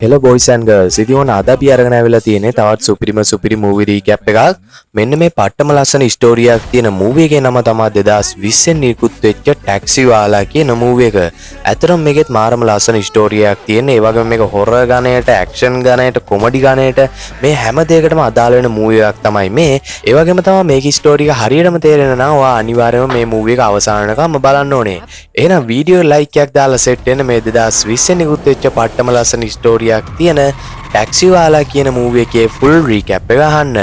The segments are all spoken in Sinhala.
Hello boys and girls. ඉතින් ඔන්න අද අපි අරගෙන ආවිලා තියෙන්නේ තවත් සුපිරිම සුපිරි මූවි රීකැප් එකක්. මෙන්න මේ පට්ටම ලස්සන ස්ටෝරි එකක් තියෙන මූවි එකේ නම තමයි 2020 නිකුත් වෙච්ච ටැක්සි වාලා කියන මූවි එක. ඇත්තටම මේකෙත් මාරම ලස්සන ස්ටෝරි එකක් තියෙන. ඒ වගේම මේක හොරර් ගණයට, ඇක්ෂන් ගණයට, කොමඩි ගණයට මේ හැම දෙයකටම අදාළ වෙන මූවි එකක් තමයි මේ. ඒ වගේම තමයි මේකේ ස්ටෝරි එක හරියටම තේරෙන්න නම් ඔයා අනිවාර්යයෙන්ම මේ මූවි එක අවසාන වෙනකම්ම බලන්න ඕනේ. එහෙනම් වීඩියෝ ලයික් එකක් දාලා සෙට් වෙන්න මේ 2020 නිකුත් වෙච්ච පට්ටම ලස්සන ස්ටෝරි එකක් තියෙන ටැක්සි වාලා කියන මූවි එකේ ෆුල් රීකැප් එක අහන්න.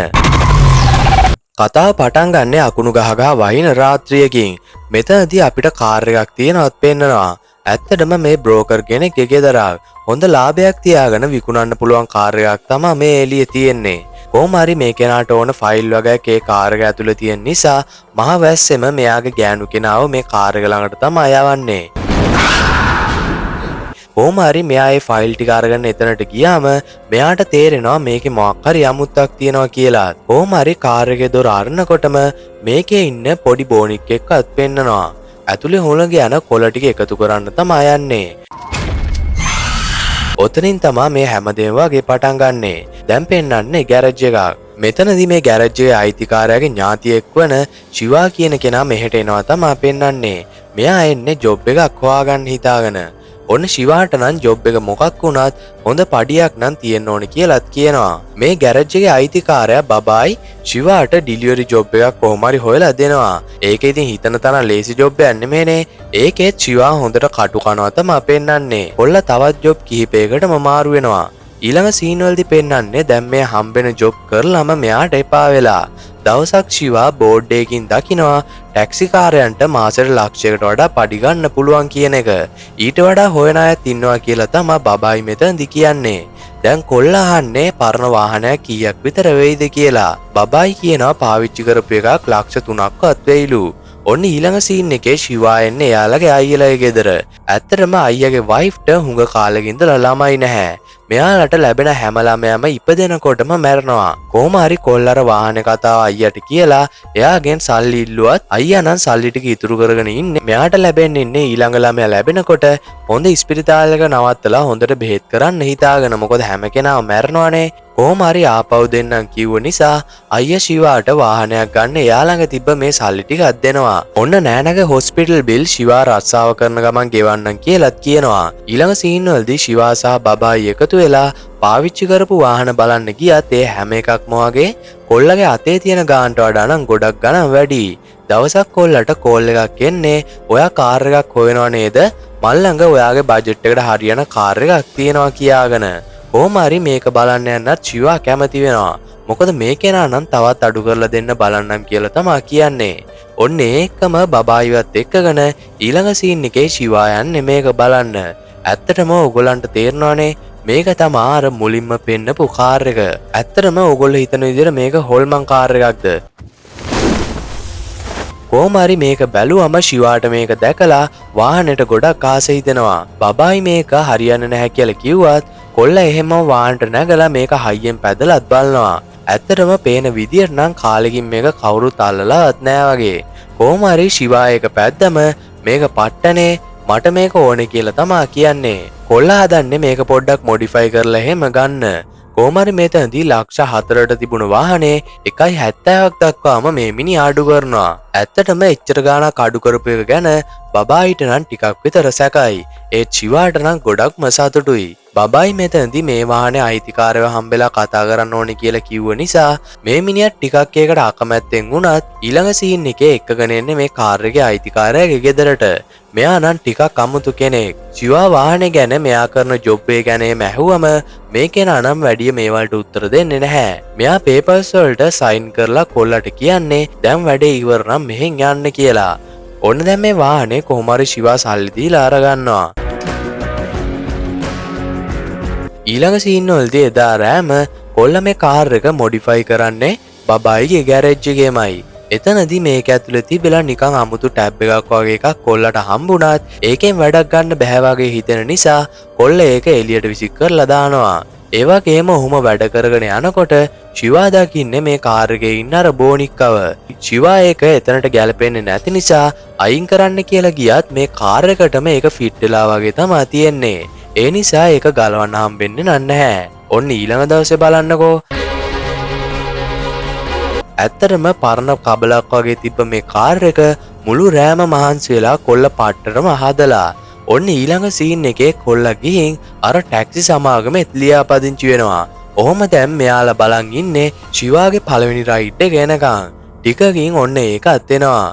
කතාව පටන් ගන්නේ අකුණු ගහ ගහ වහින රාත්‍රියකින්. මෙතනදී අපිට කාර් එකක් තියෙනවත් පෙන්නනවා. ඇත්තටම මේ බ්‍රෝකර් කෙනෙක්ගේ ගෙදරක්. හොඳ ලාභයක් තියාගෙන විකුණන්න පුළුවන් කාර් එකක් තමයි මේ එළියේ තියෙන්නේ. කොහොම හරි මේ කෙනාට ඕන ෆයිල් වගේක් ඒ කාර් එක ඇතුලේ තියෙන නිසා මහ වැස්සෙම මෙයාගේ ගෑනු කෙනාව මේ කාර් එක ළඟට තමයි යවන්නේ. කොහොම හරි මෙයා ඒ ෆයිල් ටික අරගෙන එතනට ගියාම මෙයාට තේරෙනවා මේකේ මොකක් හරි අමුත්තක් තියෙනවා කියලා. කොහොම හරි කාර් එකේ දොර අරනකොටම මේකේ ඉන්න පොඩි බෝනික් එක්කත් පෙන්නනවා. ඇතුලේ හුළඟ යන කොළ ටික එකතු කරන්න තමයි යන්නේ. ඔතනින් තමා මේ හැමදේම වගේ පටන් ගන්නෙ. දැන් පෙන්නන්නේ ගෑරේජ් එකක්. මෙතනදී මේ ගෑරේජ් එකේ අයිතිකාරයාගේ ඥාතියෙක් වන ශිවා කියන කෙනා මෙහෙට එනවා තමා පෙන්නන්නේ. මෙයා එන්නේ ජොබ් එකක් හොයාගන්න හිතාගෙන. ඔන්න ශිවාට නම් ජොබ් එක මොකක් වුණත් හොඳ පඩියක් නම් තියෙන්න ඕනේ කියලාත් කියනවා. මේ ගෑරේජ් එකේ අයිතිකාරයා බබායි ශිවාට ඩිලිවරි ජොබ් එකක් කොහොම හරි හොයලා දෙනවා. ඒක ඉතින් හිතන තරම් ලේසි ජොබ් එකක් නෙමෙයිනේ. ඒකෙත් ශිවා හොඳට කටු කනවා තමා පෙන්නන්නේ. කොල්ලා තවත් ජොබ් කිහිපයකටම මාරු වෙනවා. ඊළඟ සීන් වලදී පෙන්නන්නේ දැන් මේ හම්බෙන ජොබ් කරලම මෙයාට එපා වෙලා. දවසක් ශිවා බෝඩ් එකකින් දකිනවා ටැක්සි කාරයන්ට මාසෙට ලක්ෂයකට වඩා පඩි ගන්න පුළුවන් කියන එක. ඊට වඩා හොයන අයත් ඉන්නවා කියලා තමා බබායි මෙතනදි කියන්නේ. දැන් කොල්ලා අහන්නේ පරණ වාහනයක් කීයක් විතර වෙයිද කියලා. බබායි කියනවා පාවිච්චි කරපු එකක් ලක්ෂ 3ක්වත් වෙයිලු. ඔන්න ඊළඟ සීන් එකේ ශිවා එන්නේ එයාලගේ අයියලාගේ ගෙදර. ඇත්තටම අයියාගේ වයිෆ්ට හුඟ කාලෙක ඉඳලා ළමයි නැහැ. මෙයාලට ලැබෙන හැම ළමයාම ඉපදෙනකොටම මැරෙනවා. කොහොම හරි කොල්ලර වාහන කතාව අයියට කියලා එයාගෙන් සල්ලි ඉල්ලුවත් අයියා නම් සල්ලි ටික ඉතුරු කරගෙන ඉන්නේ. මෙයාට ලැබෙන්න ඉන්නේ ඊළඟ ළමයා ලැබෙනකොට හොඳ ඉස්පිරිතාලයක නවත්තලා හොඳට බෙහෙත් කරන්න හිතාගෙන. මොකද හැම කෙනාම මැරෙනවානේ. කොහොම හරි ආපහු දෙන්නම් කිව්ව නිසා අයියා ශිවාට වාහනයක් ගන්න එයා ළඟ තිබ්බ මේ සල්ලි ටිකක් දෙනවා. ඔන්න නෑනගේ හොස්පිටල් බිල් ශිවා රස්සාව කරන ගමන් ගෙවන්නම් කියලාත් කියනවා. ඊළඟ සීන් වලදී ශිවා සහ බබායි එකතු වෙලා පාවිච්චි කරපු වාහන බලන්න ගියත් ඒ හැම එකක්ම වගේ කොල්ලගේ අතේ තියෙන ගානට වඩා නම් ගොඩක් ගණන් වැඩි. දවසක් කොල්ලට කෝල් එකක් එන්නේ ඔයා කාර් එකක් හොයනවා නේද? මල් ළඟ ඔයාගේ බජට් එකට හරියන කාර් එකක් තියෙනවා කියාගෙන. කොහොම හරි මේක බලන්න යන්නත් ශිවා කැමති වෙනවා. මොකද මේ කෙනා නම් තවත් අඩු කරලා දෙන්න බලන්නම් කියලා තමා කියන්නේ. ඔන්න ඒකම බබායිවත් එක්කගෙන ඊළඟ සීන් එකේ ශිවා යන්නේ මේක බලන්න. ඇත්තටම ඔයගොල්ලන්ට තේරෙනවානේ මේක තමා අර මුලින්ම පෙන්නපු කාර් එක. ඇත්තටම ඔයගොල්ලෝ හිතන විදිහට මේක හොල්මන් කාර් එකක්ද? කොහොම හරි මේක බැලුවම ශිවාට මේක දැකලා වාහනේට ගොඩක් ආස හිතෙනවා. බබායි මේක හරියන්නේ නැහැ කියලා කිව්වත් කොල්ලා එහෙම වාහනට නැගලා මේක හයියෙන් පැදලත් බලනවා. ඇත්තටම පේන විදියට නම් කාලෙකින් මේක කවුරුත් අල්ලලවත් නෑ වගේ. කොහොම හරි ශිවා එක පැද්දම මේක පට්ටනේ මට මේක ඕනේ කියලා තමා කියන්නේ. කොල්ලා හදන්නේ මේක පොඩ්ඩක් මොඩිෆයි කරලා එහෙම ගන්න. කොහොම හරි මෙතනදී ලක්ෂ 4ට තිබුණු වාහනේ 1.70ක් දක්වාම මේ මිනිහා අඩු කරනවා. ඇත්තටම එච්චර ගාණක් අඩු කරපු එක ගැන බබායිට නම් ටිකක් විතර සැකයි. ඒත් ශිවාට නම් ගොඩක්ම සතුටුයි. බබායි මෙතනදී මේ වාහනේ අයිතිකාරයව හම්බෙලා කතා කරන්න ඕනේ කියලා කිව්ව නිසා මේ මිනිහා ටිකක් ඒකට අකමැත්තෙන් වුණත් ඊළඟ සීන් එකේ එක්කගෙන එන්නේ මේ කාර් එකේ අයිතිකාරයාගේ ගෙදරට. මෙයා නම් ටිකක් අමුතු කෙනෙක්. ශිවා වාහනේ ගැන මෙයා කරන ජොබ් එක ගැන එහෙම ඇහුවම මේ කෙනා නම් වැඩිය මේ වලට උත්තර දෙන්නේ නැහැ. මෙයා පේපර්ස් වලට සයින් කරලා කොල්ලට කියන්නේ දැන් වැඩේ ඉවර නම් මෙහෙන් යන්න කියලා. ඔන්න දැන් මේ වාහනේ කොහොම හරි ශිවා සල්ලි දීලා අරගන්නවා. ඊළඟ සීන් වලදී එදා රෑම කොල්ල මේ කාර් එක මොඩිෆයි කරන්නේ බබායිගේ ගෑරේජ් එකේමයි. එතනදී මේක ඇතුලේ තිබිලා නිකන් අමුතු ටැබ් එකක් වගේ එකක් කොල්ලට හම්බුණත් ඒකෙන් වැඩක් ගන්න බැහැ වගේ හිතෙන නිසා කොල්ල ඒක එළියට විසික් කරලා දානවා. ඒ වගේම ඔහුම වැඩ කරගෙන යනකොට ශිවා දකින්නේ මේ කාර් එකේ ඉන්න අර බෝනික්කව. ශිවා ඒක එතනට ගැලපෙන්නේ නැති නිසා අයින් කරන්න කියලා ගියත් මේ කාර් එකටම ඒක ෆිට් වෙලා වගේ තමා තියෙන්නේ. ඒ නිසා ඒක ගලවන්න හම්බෙන්නේ නැහැ. ඔන්න ඊළඟ දවසේ බලන්නකෝ. ඇත්තටම පරණ කබලක් වගේ තිබ්බ මේ කාර් එක මුළු රෑම මහන්සි වෙලා කොල්ල පට්ටටම හදලා. ඔන්න ඊළඟ සීන් එකේ කොල්ල ගිහින් අර ටැක්සි සමාගමෙත් ලියාපදිංචි වෙනවා. ඔහොම දැන් මෙයාලා බලන් ඉන්නේ ශිවාගේ පළවෙනි රයිඩ් එක එනකන්. ටිකකින් ඔන්න ඒකත් එනවා.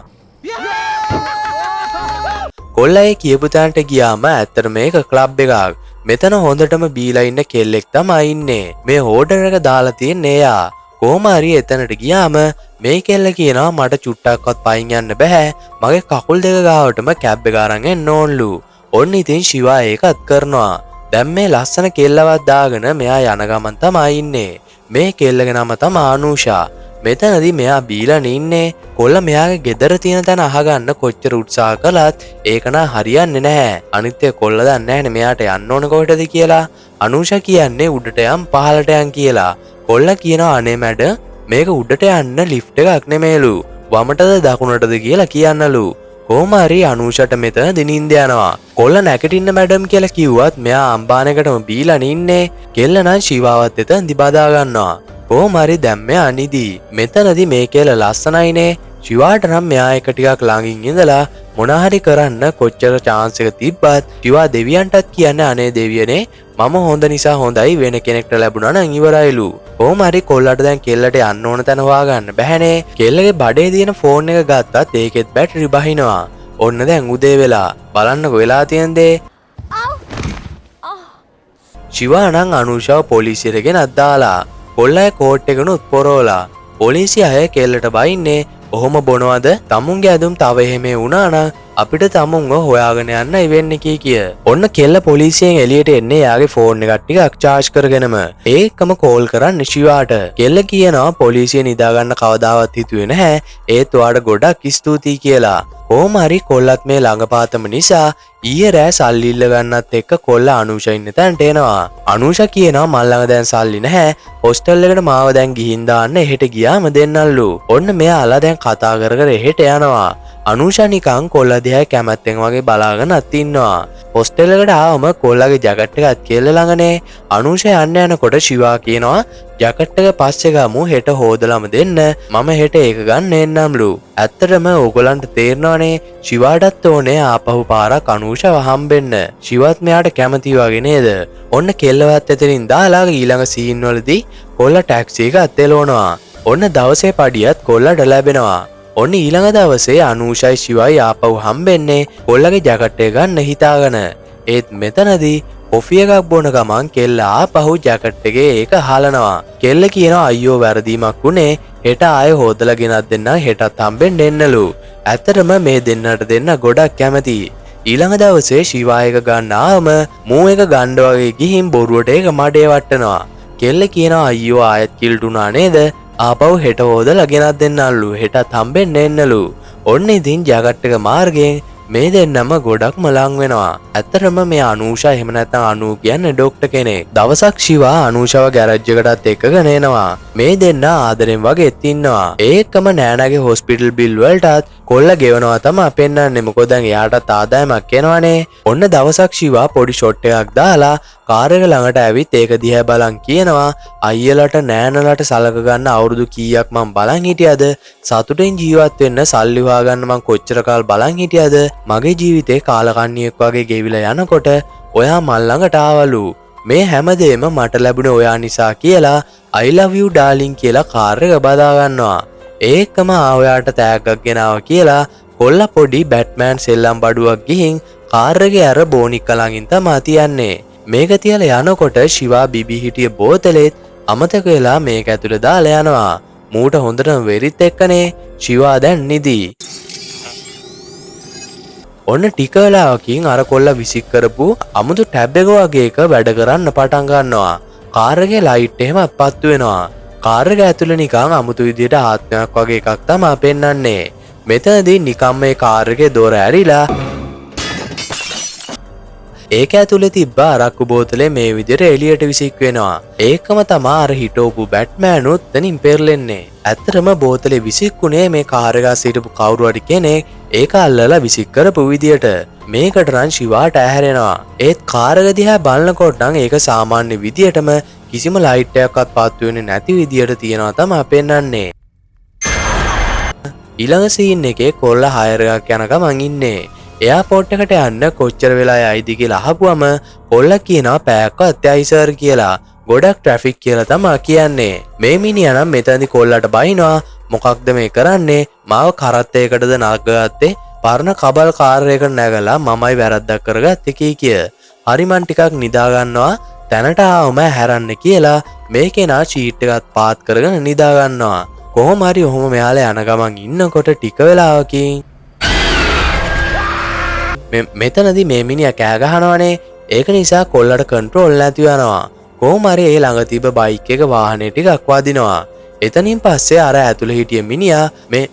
කොල්ල ඒ කියපු තැනට ගියාම ඇත්තට මේක ක්ලබ් එකක්. මෙතන හොඳටම බීලා ඉන්න කෙල්ලෙක් තමයි ඉන්නේ. මේ ඕඩර් එක දාලා තියෙන්නේ එයා. කොහොම හරි එතනට ගියාම මේ කෙල්ල කියනවා මට චුට්ටක්වත් පයින් යන්න බෑ. මගේ කකුල් දෙක ගාවටම කැබ් එක අරන් එන්න ඕන්ලු. ඔන්න ඉතින් ශිවා ඒකත් කරනවා. දැන් මේ ලස්සන කෙල්ලවත් දාගෙන මෙයා යන ගමන් තමයි ඉන්නේ. මේ කෙල්ලගේ නම තමයි අනූෂා. මෙතනදී මෙයා බීලා ඉන්නේ. කොල්ල මෙයාගේ ගෙදර තියෙන තැන අහගන්න කොච්චර උත්සාහ කළත් ඒක නම් හරියන්නේ නැහැ. අනිත් එක කොල්ල දන්නේ නැහැනේ මෙයාට යන්න ඕන කොහෙටද කියලා. අනූෂා කියන්නේ උඩට යන් පහළට යන් කියලා. කොල්ල කියනවා අනේ මැඩම් මේක උඩට යන්න ලිෆ්ට් එකක් නෙමේලු. වමටද දකුණටද කියලා කියන්නලු. කොහොම හරි අනූෂාට මෙතනදී නින්ද යනවා. කොල්ල නැගිටින්න මැඩම් කියලා කිව්වත් මෙයා අම්බානකටම බීලා ඉන්නේ. කෙල්ල නම් ශිවාවත් එතනදී බදා ගන්නවා. කොහොම හරි දැන් මෙයා නිදි. මෙතනදී මේ කෙල්ල ලස්සනයිනේ. ශිවාට නම් මෙයා එක ටිකක් ළඟින් ඉඳලා මොන හරි කරන්න කොච්චර චාන්ස් එක තිබ්බත් ශිවා දෙවියන්ටත් කියන්නේ අනේ දෙවියනේ මම හොඳ නිසා හොඳයි, වෙන කෙනෙක්ට ලැබුණා නම් ඉවරයිලු. කොහොම හරි කොල්ලට දැන් කෙල්ලට යන්න ඕන තැන හොයාගන්න බැහැනේ. කෙල්ලගේ බඩේ තියෙන ෆෝන් එක ගත්තත් ඒකෙත් බැටරි බහිනවා. ඔන්න දැන් උදේ වෙලා බලන්නකෝ වෙලා තියෙන දේ. ශිවා නම් අනූෂාව පොලිසියට ගෙනත් දාලා කොල්ලයි කෝට් එකනුත් පොරවලා. පොලිසිය අය කෙල්ලට බයින්නේ ඔහොම බොනවද, තමුන්ගේ ඇඳුම් තව එහෙම වුණා නම් අපිට තමුන්ව හොයාගෙන යන්න ඉවෙන්නේ කී කිය. ඔන්න කෙල්ල පොලිසියෙන් එළියට එන්නේ එයාගේ ෆෝන් එකක් ටිකක් චාර්ජ් කරගෙනම. ඒකම කෝල් කරන්නේ ශිවාට. කෙල්ල කියනවා පොලිසිය නිදා ගන්න කවදාවත් හිතුවේ නැහැ, ඒත් ඔයාට ගොඩක් ස්තුතියි කියලා. කොහොම හරි කොල්ලත් මේ ළඟපාතම නිසා ඊයේ රෑ සල්ලි ඉල්ල ගන්නත් එක්ක කොල්ල අනූෂා ඉන්න තැනට එනවා. අනූෂා කියනවා මල් ළඟ දැන් සල්ලි නැහැ, හොස්ටල් එකට මාව දැන් ගිහින් දාන්න, එහෙට ගියාම දෙන්නල්ලු. ඔන්න මෙයාලා දැන් කතා කර කර එහෙට යනවා. අනූෂා නිකන් කොල්ල දිහා කැමැත්තෙන් වගේ බලාගෙනත් ඉන්නවා. හොස්ටල් එකට ආවම කොල්ලගේ ජැකට් එකත් කෙල්ල ළඟනේ. අනූෂා යන්න යනකොට ශිවා කියනවා ජැකට් එක පස්සේ ගමු, හෙට හොදලම දෙන්න, මම හෙට ඒක ගන්න එන්නම්ලු. ඇත්තටම ඕගොල්ලන්ට තේරෙනවනේ ශිවාටත් ඕනේ ආපහු පාරක් අනූෂාව හම්බෙන්න. ශිවත් මෙයාට කැමති වගේ නේද? ඔන්න කෙල්ලවත් එතනින් දාලා ඊළඟ සීන් වලදී කොල්ල ටැක්සි එකත් එලවනවා. ඔන්න දවසේ පඩියත් කොල්ලට ලැබෙනවා. ඔන්න ඊළඟ දවසේ අනූෂයි ශිවයි ආපහු හම්බෙන්නේ කොල්ලගේ ජැකට් එක ගන්න හිතාගෙන. ඒත් මෙතනදී කොෆි එකක් බොන ගමන් කෙල්ල ආපහු ජැකට් එකේ ඒක හලනවා. කෙල්ල කියනවා අයියෝ වැරදීමක් වුණේ, හෙට ආයෙ හොදලා ගෙනත් දෙන්න, හෙටත් හම්බෙන්න එන්නලු. ඇත්තටම මේ දෙන්නට දෙන්න ගොඩක් කැමති. ඊළඟ දවසේ ශිවා එක ගන්න ආවම මූ එක ගන්න වගේ ගිහින් බොරුවට ඒක මඩේ වට්ටනවා. කෙල්ල කියනවා අයියෝ ආයෙත් කිල්ට් වුණා නේද, ආපහු හෙට හොදලා ගෙනත් දෙන්නලු, හෙටත් හම්බෙන්න එන්නලු. ඔන්න ඉතින් ජැකට් එක මාර්ගයෙන් මේ දෙන්නම ගොඩක්ම ලං වෙනවා. ඇත්තටම මේ අනූෂා එහෙම නැත්නම් අනූ කියන්නේ ඩොක්ටර් කෙනෙක්. දවසක් ශිවා අනූෂාව ගෑරේජ් එකටත් එක්කගෙන එනවා. මේ දෙන්න ආදරෙන් වගේත් ඉන්නවා. ඒකම නෑනාගේ හොස්පිටල් බිල් වලටත් කොල්ල ගෙවනවා තමයි පෙන්වන්නේ. මොකද දැන් එයාටත් ආදායමක් එනවනේ. ඔන්න දවසක් ශිවා පොඩි ෂොට් එකක් දාලා කාර් එක ළඟට ඇවිත් ඒක දිහා බලන් කියනවා අයියලට නෑනලට සලක ගන්න අවුරුදු කීයක් මං බලන් හිටියද, සතුටෙන් ජීවත් වෙන්න සල්ලි හොයාගන්න මං කොච්චර කාල් බලන් හිටියද, මගේ ජීවිතේ කාලකන්ණියෙක් වගේ ගෙවිලා යනකොට ඔයා මල් ළඟට ආවලු, මේ හැමදේම මට ලැබුණේ ඔයා නිසා කියලා I love you darling කියලා කාර් එක බදා ගන්නවා. ඒකම ආ ඔයාට තෑග්ගක් ගෙනාවා කියලා කොල්ල පොඩි බැට්මෑන් සෙල්ලම් බඩුවක් ගිහින් කාර් එකේ අර බෝනික්ක ළඟින් තමා තියන්නේ. මේක තියලා යනකොට ශිවා බිබී හිටිය බෝතලෙත් අමතක වෙලා මේක ඇතුලේ දාලා යනවා. මූට හොඳටම වෙරිත් එක්කනේ. ශිවා දැන් නිදි. ඔන්න ටික වෙලාවකින් අර කොල්ල විසික් කරපු අමුතු ටැබ් එක වගේ එක වැඩ කරන්න පටන් ගන්නවා. කාර් එකේ ලයිට් එහෙම පත්තු වෙනවා. කාර් එක ඇතුලේ නිකන් අමුතු විදියට ආත්මයක් වගේ එකක් තමා පෙන්වන්නේ. මෙතනදී නිකන් මේ කාර් එකේ දොර ඇරිලා ඒක ඇතුලේ තිබ්බ අරක්කු බෝතලේ මේ විදිහට එළියට විසික් වෙනවා. ඒකම තමා අර හිටවපු බැට්මෑනුත් එතනින් පෙරලෙන්නේ. ඇත්තටම බෝතලේ විසික්ුණේ මේ කාර් එක හිටපු කවුරු හරි කෙනෙක් ඒක අල්ලලා විසික් කරපු විදියට. මේකට නම් ශිවාට ඇහැරෙනවා. ඒත් කාර් එක දිහා බලනකොට නම් ඒක සාමාන්‍ය විදියටම කිසිම ලයිට් එකක්වත් පත්තු වෙන්නේ නැති විදියට තියෙනවා තමයි පෙන්වන්නේ. ඊළඟ සීන් එකේ කොල්ල හයර් එකක් යන ගමන් ඉන්නේ. එයාපෝට් එකට යන්න කොච්චර වෙලා යයිද කියලා අහපුවම කොල්ල කියනවා පැයක්වත් යයි සර් කියලා. ගොඩක් ට්‍රැෆික් කියලා තමා කියන්නේ. මේ මිනිහා නම් මෙතනදි කොල්ලට බයිනවා. මොකක්ද මේ කරන්නේ? මාව කරත්තයකටද නගගත්තේ? පරණ කබල් කාර් එකකට නැගලා මමයි වැරද්දක් කරගත්තේ කී කිය. හරි මං ටිකක් නිදා ගන්නවා. තැනට ආවම හැරන්න කියලා මේ කෙනා ෂීට් එකත් පාත් කරගෙන නිදා ගන්නවා. කොහොම හරි ඔහොම මෙයාලා යන ගමන් ඉන්නකොට ටික වෙලාවකින් මෙතනදි මේ මිනිහා කෑ ගහනවනේ. ඒක නිසා කොල්ලට කන්ට්‍රෝල් නැති වෙනවා. කොහොම හරි ඒ ළඟ තිබ්බ බයික් එක වාහනේ ටිකක් වදිනවා. එතනින් පස්සේ අර ඇතුළේ හිටිය මිනිහා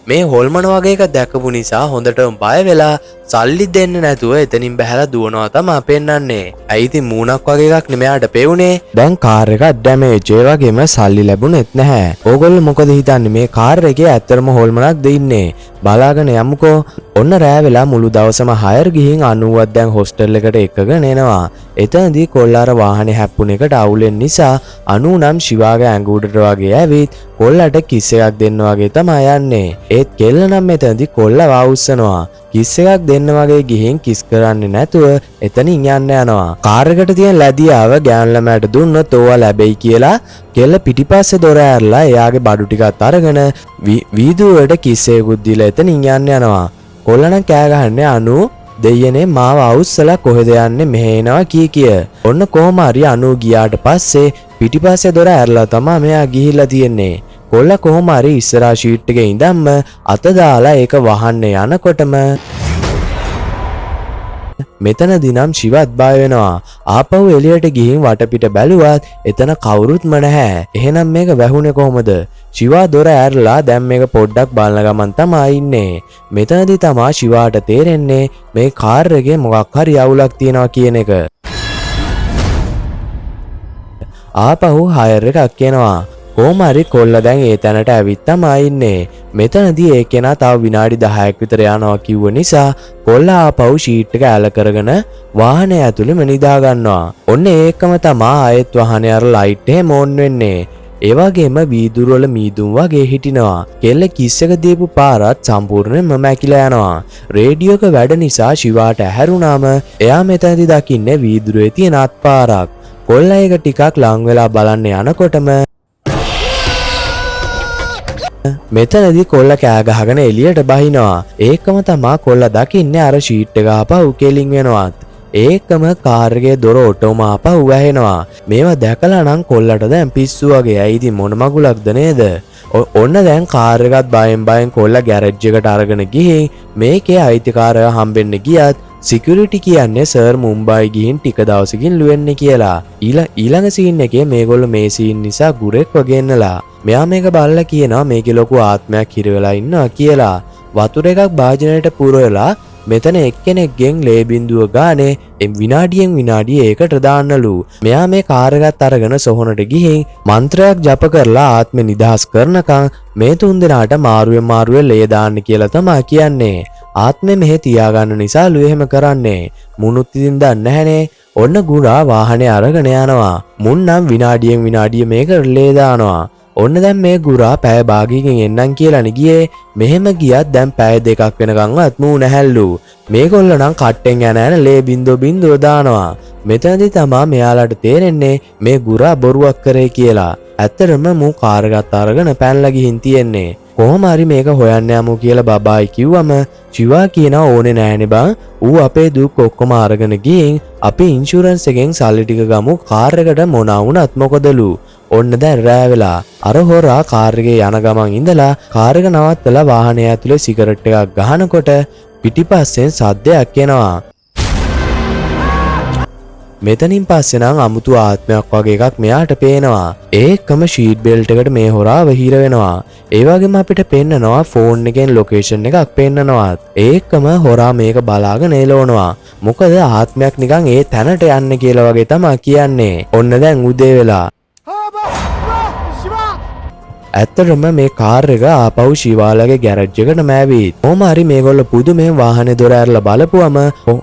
මේ හොල්මන වගේ එකක් දැකපු නිසා හොඳටම බය වෙලා සල්ලි දෙන්න නැතුව එතනින් බැහැලා දුවනවා තමා පෙන්වන්නේ. ඇයි ඉතින් මූණක් වගේ එකක් නේ මෙයාට පෙවුනේ. දැන් කාර් එකක් ඩැමේජ්, ඒ වගේම සල්ලි ලැබුණෙත් නැහැ. ඕගොල්ලෝ මොකද හිතන්නේ මේ කාර් එකේ ඇත්තටම හොල්මනක්ද ඉන්නේ? බලාගෙන යමුකෝ. ඔන්න රෑ වෙලා මුළු දවසම හයර් ගිහින් 90ක් දැන් හොස්ටල් එකට එක්කගෙන එනවා. එතනදී කොල්ලා අර වාහනේ හැප්පුණ එකට අවුලෙන් නිසා 90 නම් ශිවාගේ ඇඟ උඩට වගේ ඇවිත් කොල්ලට කිස් එකක් දෙන්න වගේ තමයි යන්නේ. ඒත් කෙල්ල නම් මෙතනදී කොල්ලව අවුස්සනවා. කිස් එකක් දෙන්න වගේ ගිහින් කිස් කරන්නේ නැතුව එතනින් යන්න යනවා. කාර් එකට තියෙන ලැබියාව ගෑනු ළමයාට දුන්නොත් ඕවා ලැබෙයි කියලා කෙල්ල පිටිපස්සේ දොර ඇරලා එයාගේ බඩු ටිකත් අරගෙන වීදුරුවට කිස් එකකුත් දීලා එතනින් යන්න යනවා. කොල්ල නම් කෑ ගහන්නේ අනු දෙයියනේ මාව අවුස්සලා කොහෙද යන්නේ මෙහෙ එනවා කී කිය. ඔන්න කොහොම හරි අනු ගියාට පස්සේ පිටිපස්සේ දොර ඇරලා තමා මෙයා ගිහිල්ලා තියෙන්නේ. කොල්ල කොහොම හරි ඉස්සරහා ෂීට් එකේ ඉඳන්ම අත දාලා ඒක වහන්න යනකොටම මෙතනදී නම් ශිවත් බය වෙනවා. ආපහු එළියට ගිහින් වටපිට බැලුවත් එතන කවුරුත්ම නැහැ. එහෙනම් මේක වැහුනේ කොහොමද? ශිවා දොර ඇරලා දැන් මේක පොඩ්ඩක් බලන ගමන් තමයි ඉන්නේ. මෙතනදී තමා ශිවාට තේරෙන්නේ මේ කාර් එකේ මොකක් හරි අවුලක් තියෙනවා කියන එක. ආපහු හයර් එකක් එනවා. කොහොම හරි කොල්ල දැන් ඒ තැනට ඇවිත් තමයි ඉන්නේ. මෙතනදී ඒ කෙනා තව විනාඩි 10ක් විතර යනවා කිව්ව නිසා කොල්ල ආපහු ෂීට් එක ඇල කරගෙන වාහනය ඇතුළෙම නිදා ගන්නවා. ඔන්න ඒකම තමා ආයෙත් වාහනේ අර ලයිට් එහෙම ඔන් වෙන්නේ. ඒ වගේම වීදුරු වල මීදුම් වගේ හිටිනවා. කෙල්ල කිස් එක දීපු පාරත් සම්පූර්ණයෙන්ම මැකිලා යනවා. රේඩියෝ එක වැඩ නිසා ශිවාට ඇහැරුණාම එයා මෙතනදී දකින්නේ වීදුරුවේ තියෙන අත්පාරක්. කොල්ල ඒක ටිකක් ලං වෙලා බලන්න යනකොටම මෙතනදී කොල්ල කෑ ගහගෙන එළියට බහිනවා. ඒකම තමා කොල්ල දකින්නේ අර ෂීට් එක ආපහු කෙලින් වෙනවත්. ඒකම කාර් එකේ දොර ඔටෝම ආපහු වැහෙනවා. මේවා දැකලා නම් කොල්ලට දැන් පිස්සු වගේ. ඇයි ඉතින් මොන මගුලක්ද නේද? ඔන්න දැන් කාර් එකත් බයෙන් බයෙන් කොල්ල ගෑරේජ් එකට අරගෙන ගිහින් මේකේ අයිතිකාරයව හම්බෙන්න ගියත් සිකියුරිටි කියන්නේ සර් මුම්බායි ගිහින් ටික දවසකින් ලුවෙන්නේ කියලා. ඊළඟ සීන් එකේ මේගොල්ලෝ මේ සීන් නිසා ගුරෙක් වගේ එන්නලා. මෙයා මේක බලලා කියනවා මේකේ ලොකු ආත්මයක් හිර වෙලා ඉන්නවා කියලා. වතුර එකක් භාජනයට පුරවලා මෙතන එක්කෙනෙක්ගෙන් ලේ බින්දුව ගානේ විනාඩියෙන් විනාඩිය ඒකට දාන්නලු. මෙයා මේ කාර් එකත් අරගෙන සොහොනට ගිහින් මන්ත්‍රයක් ජප කරලා ආත්මෙ නිදහස් කරනකම් මේ තුන් දෙනාට මාරුවෙන් මාරුවෙන් ලේ දාන්න කියලා තමා කියන්නේ. ආත්මෙ මෙහෙ තියාගන්න නිසාලු එහෙම කරන්නේ. මුනුත් ඉතින් දන්නේ නැහනේ. ඔන්න ගුරා වාහනේ අරගෙන යනවා. මුන් නම් විනාඩියෙන් විනාඩිය මේක ලේ දානවා. ඔන්න දැන් මේ ගුරා පැය භාගයකින් එන්නම් කියලානේ ගියේ. මෙහෙම ගියත් දැන් පැය දෙකක් වෙනකන්වත් මූ නැහැල්ලු. මේගොල්ලෝ නම් කට්ටෙන් යන යන ලේ බින්දුව බින්දුව දානවා. මෙතනදී තමා මෙයාලට තේරෙන්නේ මේ ගුරා බොරුවක් කරේ කියලා. ඇත්තටම මූ කාර් එකත් අරගෙන පැනලා ගිහින් තියෙන්නේ. කොහොම හරි මේක හොයන්න යමු කියලා බබායි කිව්වම ශිවා කියනවා ඕනේ නෑනේ බං. ඌ අපේ දුක් ඔක්කොම අරගෙන ගිහින් අපි ඉන්ෂුරන්ස් එකෙන් සල්ලි ටික ගමු. කාර් එකට මොනා වුණත් මොකදලු. ඔන්න දැන් රෑ වෙලා. අර හොරා කාර් එකේ යන ගමන් ඉඳලා කාර් එක නවත්තලා වාහනය ඇතුලේ සිගරට් එකක් ගහනකොට පිටිපස්සෙන් සද්දයක් එනවා. මෙතනින් පස්සේ නම් අමුතු ආත්මයක් වගේ එකක් මෙයාට පේනවා. ඒකම ෂීට් බෙල්ට් එකට මේ හොරාව හිර වෙනවා. ඒ වගේම අපිට පෙන්නනවා ෆෝන් එකෙන් ලොකේෂන් එකක් පෙන්නනවා. ඒකම හොරා මේක බලාගෙන එළවනවා. මොකද ආත්මයක් නිකන් ඒ තැනට යන්න කියලා වගේ තමා කියන්නේ. ඔන්න දැන් උදේ වෙලා. ඇත්තටම මේ කාර් එක ආපහු ශිවාලගේ ගෑරේජ් එකටම ඇවිත්. කොහොම හරි මේගොල්ලෝ පුදුමයෙන් වාහනේ දොර ඇරලා බලපුවම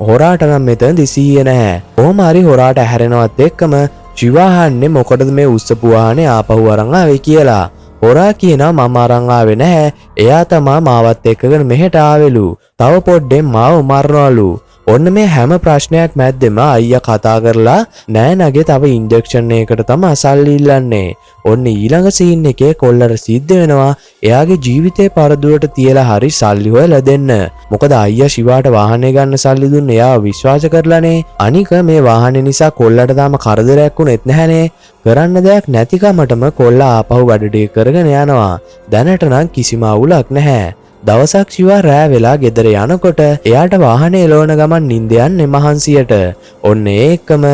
හොරාට නම් මෙතනදි සිහිය නැහැ. කොහොම හරි හොරාට ඇහැරෙනවත් එක්කම ශිවා අහන්නේ මොකටද මේ උස්සපු වාහනේ ආපහු අරන් ආවේ කියලා. හොරා කියනවා මම අරන් ආවේ නැහැ. එයා තමා මාවත් එක්කගෙන මෙහෙට ආවෙලු. තව පොඩ්ඩෙන් මාව මරනවලු. ඔන්න මේ හැම ප්‍රශ්නයක් මැද්දෙම අයියා කතා කරලා නෑනගේ තව ඉන්ජෙක්ෂන් එකකට තමා සල්ලි ඉල්ලන්නේ. ඔන්න ඊළඟ සීන් එකේ කොල්ලට සිද්ධ වෙනවා එයාගේ ජීවිතේ පරදුවට තියලා හරි සල්ලි හොයලා දෙන්න. මොකද අයියා ශිවාට වාහනේ ගන්න සල්ලි දුන්නේ එයාව විශ්වාස කරලානේ. අනික මේ වාහනේ නිසා කොල්ලට තාම කරදරයක් වුණෙත් නැහනේ. කරන්න දෙයක් නැතිකමටම කොල්ලා ආපහු වැඩ ටික කරගෙන යනවා. දැනට නම් කිසිම අවුලක් නැහැ. දවසක් ශිවා රෑ වෙලා ගෙදර යනකොට එයාට වාහනේ එලවන ගමන් නින්ද යන්නේ මහන්සියට. ඔන්න ඒකම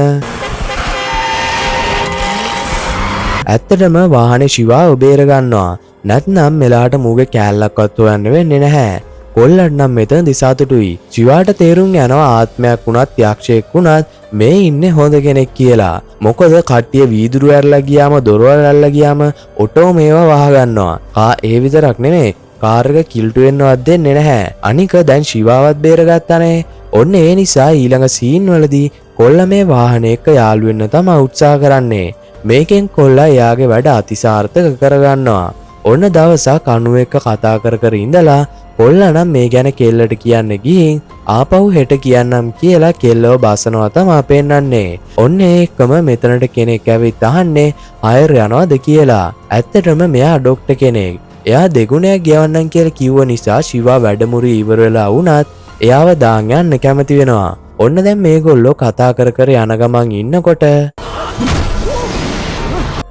ඇත්තටම වාහනේ ශිවාව බේර ගන්නවා. නැත්නම් මෙලාට මූගේ කෑල්ලක්වත් හොයන්න වෙන්නේ නැහැ. කොල්ලට නම් මෙතනදි සතුටුයි. ශිවාට තේරුම් යනවා ආත්මයක් වුණත් යක්ෂයෙක් වුණත් මේ ඉන්නේ හොඳ කෙනෙක් කියලා. මොකද කට්ටිය වීදුරු ඇරලා ගියාම දොරවල් ඇරලා ගියාම ඔටෝ මේවා වහ ගන්නවා. ඒ විතරක් නෙමෙයි, කාර් එක කිල්ටු වෙන්නවත් දෙන්නේ නැහැ. අනික දැන් ශිවාවත් බේරගත්තානේ. ඔන්න ඒ නිසා ඊළඟ සීන් වලදී කොල්ලා මේ වාහනේ එක්ක යාළු වෙන්න තමයි උත්සාහ කරන්නේ. මේකෙන් කොල්ලා එයාගේ වැඩ අතිසාර්ථක කරගන්නවා. ඔන්න දවසක් අනු එක්ක කතා කර කර ඉඳලා කොල්ලා නම් මේ ගැන කෙල්ලට කියන්න ගිහින් ආපහු හෙට කියන්නම් කියලා කෙල්ලව බසනවා තමයි පෙන්වන්නේ. ඔන්න ඒකම මෙතනට කෙනෙක් ඇවිත් අහන්නේ අයර් යනවද කියලා. ඇත්තටම මෙයා ඩොක්ටර් කෙනෙක්. එයා දෙගුණයක් ගෙවන්නම් කියලා කිව්ව නිසා ශිවා වැඩමුරු ඉවර වෙලා වුණත් එයාව දාන් යන්න කැමති වෙනවා. ඔන්න දැන් මේගොල්ලෝ කතා කර කර යන ගමන් ඉන්නකොට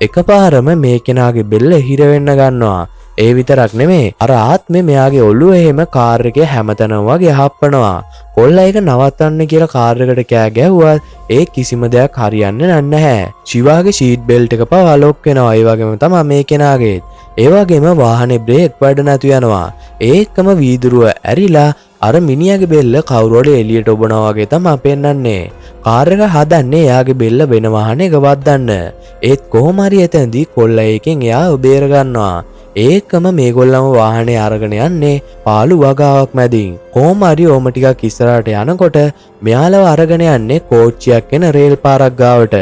එකපාරම මේ කෙනාගේ බෙල්ල හිර වෙන්න ගන්නවා. ඒ විතරක් නෙමේ, අර ආත්මේ මෙයාගේ ඔළුව එහෙම කාර් එකේ හැමතැනම වගේ හප්පනවා. කොල්ලා ඒක නවත්තන්න කියලා කාර් එකට කෑ ගැහුවත් ඒ කිසිම දෙයක් හරියන්නේ නැහැ. ශිවාගේ සීට් බෙල්ට් එක පවා ලොක් වෙනවා. ඒ වගේම තමයි මේ කෙනාගේත්. ඒ වගේම වාහනේ බ්‍රේක් වැඩ නැතු යනවා. ඒකම වීදුරුව ඇරිලා අර මිනිහාගේ බෙල්ල කවුරු හරි එළියට ඔබනවා වගේ තමයි පෙන්වන්නේ. කාර් එක හදන්නේ එයාගේ බෙල්ල වෙන වාහනයක වද්දන්න. ඒත් කොහොම හරි එතනදී කොල්ලා ඒකෙන් එයාව බේර ගන්නවා. ඒකම මේගොල්ලම වාහනේ අරගෙන යන්නේ පාළු වගාවක් මැදින්. කොහොම හරි ඕම ටිකක් ඉස්සරහට යනකොට මෙයාලව අරගෙන යන්නේ කෝච්චියක් එන රේල් පාරක් ගාවට.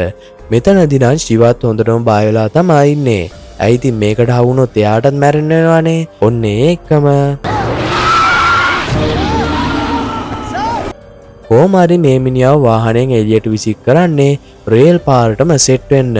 මෙතනදී නම් ශිවත් හොඳටම බය වෙලා තමයි ඉන්නේ. ඇයි ඉතින් මේකට හවුනොත් එයාටත් මැරෙන්න වෙනවානේ. ඔන්න ඒකම කොහොම හරි මේ මිනිහව වාහනයෙන් එළියට විසික් කරන්නේ රේල් පාරටම සෙට් වෙන්න.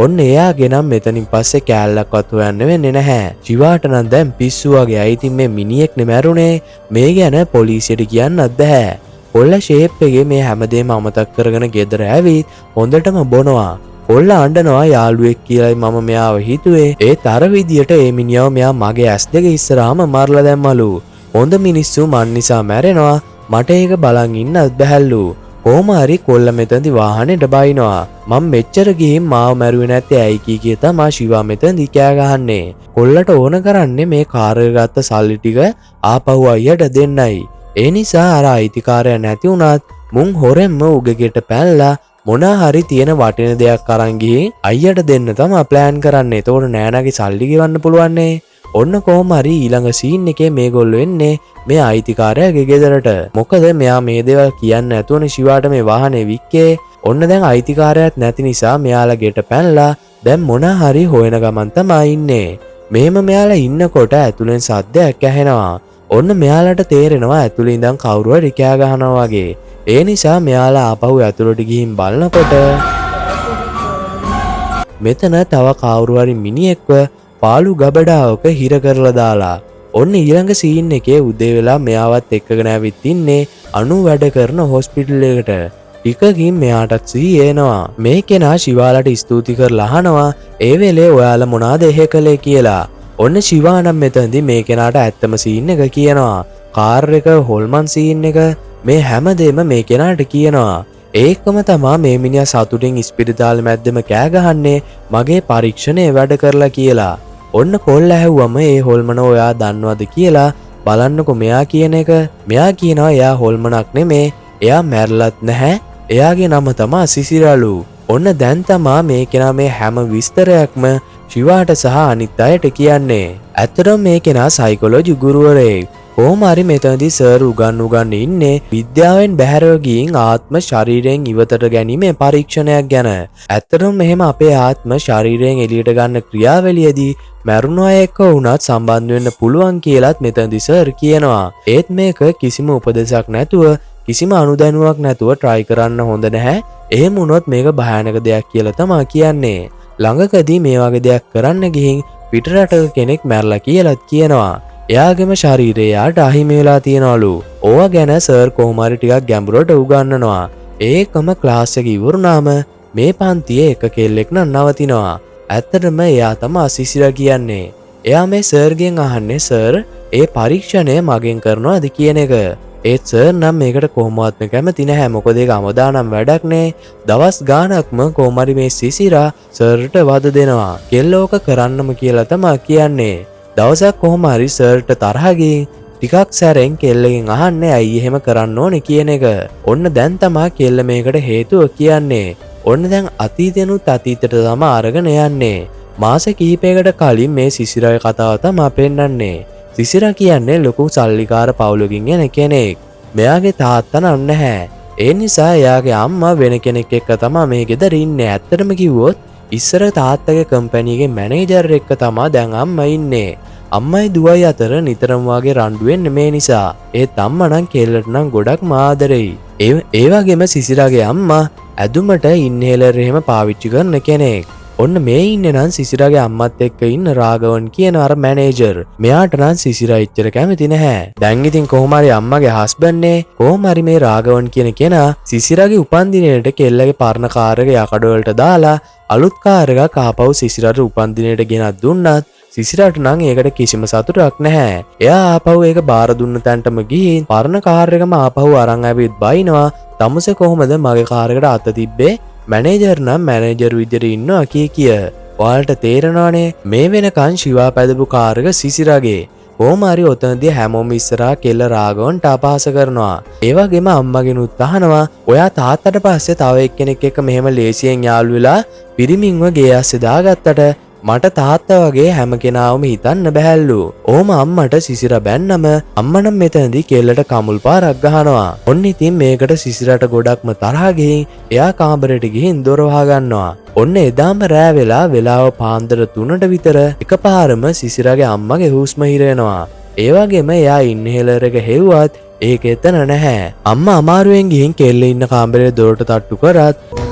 ඔන්න එයාගේ නම් මෙතනින් පස්සේ කෑල්ලක්වත් හොයන්න වෙන්නේ නැහැ. ශිවාට නම් දැන් පිස්සු වගේ. ඇයි ඉතින් මේ මිනිහෙක් නේ මැරුණේ. මේ ගැන පොලිසියට කියන්නත් බැහැ. කොල්ලා ෂේප් එකේ මේ හැමදේම අමතක කරගෙන ගෙදර ඇවිත් හොඳටම බොනවා. කොල්ලා අඬනවා යාළුවෙක් කියලායි මම මෙයාව හිතුවේ. ඒත් අර විදියට ඒ මිනිහව මෙයා මගේ ඇස් දෙක ඉස්සරහාම මරලා දැම්මලු. හොඳ මිනිස්සු මන් නිසා මැරෙනවා. මට ඒක බලන් ඉන්නත් බැහැලු. කොහොම හරි කොල්ල මෙතනදි වාහනේට බයිනවා. මං මෙච්චර ගිහින් මාව මැරුවේ නැත්තේ ඇයි කී කිය තමා ශිවා මෙතනදි කෑ ගහන්නේ. කොල්ලට ඕන කරන්නේ මේ කාර් එක ගත්ත සල්ලි ටික ආපහු අයියට දෙන්නයි. ඒ නිසා අර අයිතිකාරයා නැති වුණත් මුන් හොරෙන්ම උගගෙට පැනලා මොනා හරි තියෙන වටින දෙයක් අරන් ගිහින් අයියට දෙන්න තමා ප්ලෑන් කරන්නේ. එතකොට නෑනාගේ සල්ලි ගෙවන්න පුළුවන්නේ. ඔන්න කොහොම හරි ඊළඟ සීන් එකේ මේගොල්ලෝ එන්නේ මේ අයිතිකාරයාගේ ගෙදරට. මොකද මෙයා මේ දේවල් කියන්නේ නැතුවනේ ශිවාට මේ වාහනේ වික්කේ. ඔන්න දැන් අයිතිකාරයාත් නැති නිසා මෙයාලා ගෙට පැනලා දැන් මොන හරි හොයන ගමන් තමයි ඉන්නේ. මෙහෙම මෙයාලා ඉන්නකොට ඇතුලෙන් සද්දයක් ඇහෙනවා. ඔන්න මෙයාලට තේරෙනවා ඇතුලේ ඉඳන් කවුරු හරි කෑ ගහනවා වගේ. ඒ නිසා මෙයාලා ආපහු ඇතුලට ගිහින් බලනකොට මෙතන තව කවුරු හරි මිනිහෙක්ව පාළු ගබඩාවක හිර කරලා දාලා. ඔන්න ඊළඟ සීන් එකේ උදේ වෙලා මෙයාවත් එක්කගෙන ඇවිත් ඉන්නේ අනු වැඩ කරන හොස්පිටල් එකට. ටිකකින් මෙයාටත් සිහිය එනවා. මේ කෙනා ශිවාලට ස්තුති කරලා අහනවා ඒ වෙලේ ඔයාලා මොනවාද එහෙ කළේ කියලා. ඔන්න ශිවා නම් මෙතනදී මේ කෙනාට ඇත්තම සීන් එක කියනවා. කාර් එක, හොල්මන් සීන් එක මේ හැමදේම මේ කෙනාට කියනවා. ඒකම තමා මේ මිනිහා සතුටින් ඉස්පිරිතාල මැද්දෙම කෑ ගහන්නේ මගේ පරීක්ෂණය වැඩ කරලා කියලා. ඔන්න කොල්ල ඇහුවම ඒ හොල්මන ඔයා දන්නවද කියලා බලන්නකො මෙයා කියන එක. මෙයා කියනවා එයා හොල්මනක් නෙමේ, එයා මැරලත් නැහැ. එයාගේ නම තමා සිසිරලු. ඔන්න දැන් තමා මේ කෙනා මේ හැම විස්තරයක්ම ශිවාට සහ අනිත් අයට කියන්නේ. ඇත්තටම මේ කෙනා සයිකොලොජි ගුරුවරයෙක්. කොහොම හරි මෙතනදී සර් උගන් උගන් ඉන්නේ විද්‍යාවෙන් බැහැරව ගිහින් ආත්ම ශරීරයෙන් ඉවතට ගැනීමේ පරීක්ෂණයක් ගැන. ඇත්තටම මෙහෙම අපේ ආත්ම ශරීරයෙන් එළියට ගන්න ක්‍රියාවලියේදී මැරුණු අය එක්ක වුණත් සම්බන්ධ වෙන්න පුළුවන් කියලත් මෙතනදී සර් කියනවා. ඒත් මේක කිසිම උපදෙසක් නැතුව කිසිම අනුදැනුවක් නැතුව try කරන්න හොඳ නැහැ. එහෙම වුණොත් මේක භයානක දෙයක් කියලා තමා කියන්නේ. ළඟකදී මේ වගේ දෙයක් කරන්න ගිහින් පිටරටක කෙනෙක් මැරලා කියලත් කියනවා. එයාගේම ශරීරය එයාට අහිමි වෙලා තියෙනවලු. ඕවා ගැන සර් කොහොම හරි ටිකක් ගැඹුරට උගන්වනවා. ඒකම ක්ලාස් එක ඉවරුනාම මේ පන්තියේ එක කෙල්ලෙක් නම් නවතිනවා. ඇත්තටම එයා තමා සිසිරා කියන්නේ. එයා මේ සර්ගෙන් අහන්නේ සර් ඒ පරීක්ෂණය මගෙන් කරනවද කියන එක. ඒත් සර් නම් මේකට කොහොමවත්ම කැමති නැහැ. මොකද ඒක අවදානම් වැඩක් නේ. දවස් ගාණක්ම කොහොම හරි මේ සිසිරා සර්ට වද දෙනවා. කෙල්ල ඕක කරන්නම කියලා තමා කියන්නේ. දවසක් කොහොම හරි සර්ට තරහ ගිහින් ටිකක් සැරෙන් කෙල්ලගෙන් අහන්නේ ඇයි එහෙම කරන්න ඕනේ කියන එක. ඔන්න දැන් තමා කෙල්ල මේකට හේතුව කියන්නේ. ඔන්න දැන් අතීතෙනුත් අතීතයට තමා අරගෙන යන්නේ. මාස කිහිපයකට කලින් මේ සිසිරාගේ කතාව තමා පෙන්වන්නේ. සිසිරා කියන්නේ ලොකු සල්ලිකාර පවුලකින් එන කෙනෙක්. මෙයාගේ තාත්තා නම් නැහැ. ඒ නිසා එයාගේ අම්මා වෙන කෙනෙක් එක්ක තමා මේ ගෙදර ඉන්නේ. ඇත්තටම කිව්වොත් ඉස්සර තාත්තගේ කම්පැනි එකේ මැනේජර් එක්ක තමා දැන් අම්මා ඉන්නේ. අම්මයි දුවයි අතර නිතරම වාගේ රණ්ඩු වෙන්නේ මේ නිසා. ඒත් අම්මා නම් කෙල්ලට නම් ගොඩක්ම ආදරෙයි. ඒ වගේම සිසිරාගේ අම්මා ඇදුමට ඉන්හේලර් එහෙම පාවිච්චි කරන කෙනෙක්. ඔන්න මේ ඉන්නේ නම් සිසිරාගේ අම්මත් එක්ක ඉන්න රාඝවන් කියන අර මැනේජර්. මෙයාට නම් සිසිරා එච්චර කැමති නැහැ. දැන් ඉතින් කොහොම හරි අම්මගේ හස්බන්ඩ් නේ. කොහොම හරි මේ රාඝවන් කියන කෙනා සිසිරාගේ උපන්දිනේට කෙල්ලගේ පරණ කාර් එක යකඩ වලට දාලා අලුත් කාර් එකක් ආපහු සිසිරාට උපන්දිනේට ගෙනත් දුන්නත් සිසිරාට නම් ඒකට කිසිම සතුටක් නැහැ. එයා ආපහු ඒක බාර දුන්න තැනටම ගිහින් පරණ කාර් එකම ආපහු අරන් ඇවිත් බයිනවා. තමුසේ කොහොමද මගේ කාර් එකට අත තිබ්බේ? මැනේජර් නම් මැනේජර් විදියට ඉන්නවා කිය කිය. ඔයාලට තේරෙනවනේ මේ වෙනකන් ශිවා පැදපු කාර් එක සිසිරාගේ. කොහොම හරි ඔතනදී හැමෝම ඉස්සරහා කෙල්ල රාඝවන්ට අපහාස කරනවා. ඒ වගේම අම්මගෙනුත් අහනවා ඔයා තාත්තට පස්සේ තව එක්කෙනෙක් එක්ක මෙහෙම ලේසියෙන් යාළු වෙලා පිරිමින්ව ගේ ඇස්සේ දාගත්තට මට තාත්තා වගේ හැම කෙනාවම හිතන්න බැහැල්ලු. ඕම අම්මට සිසිරා බැන්නම අම්මා නම් මෙතනදී කෙල්ලට කමුල් පාරක් ගහනවා. ඔන්න ඉතින් මේකට සිසිරාට ගොඩක්ම තරහ ගිහින් එයා කාමරේට ගිහින් දොර වහ ගන්නවා. ඔන්න එදාම රෑ වෙලා වෙලාව පාන්දර 3ට විතර එකපාරම සිසිරාගේ අම්මගේ හුස්ම හිර වෙනවා. ඒ වගේම එයා ඉන්හේලර් එක හෙව්වත් ඒක එතන නැහැ. අම්මා අමාරුවෙන් ගිහින් කෙල්ල ඉන්න කාමරේ දොරට තට්ටු කරත්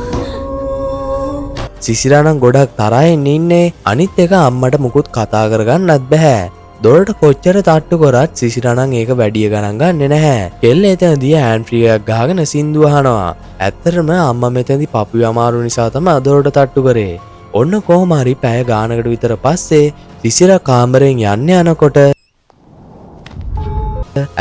සිසිරා නම් ගොඩක් තරහෙන් ඉන්නේ. අනිත් එක අම්මට මුකුත් කතා කරගන්නත් බැහැ. දොරට කොච්චර තට්ටු කරත් සිසිරා නම් ඒක වැඩිය ගණන් ගන්නෙ නැහැ. කෙල්ල එතනදී හෑන්ඩ් ෆ්‍රී එකක් ගහගෙන සින්දු අහනවා. ඇත්තටම අම්මා මෙතනදී පපුවේ අමාරු නිසා තමයි දොරට තට්ටු කරේ. ඔන්න කොහොම හරි පැය ගානකට විතර පස්සේ සිසිරා කාමරෙන් යන්න යනකොට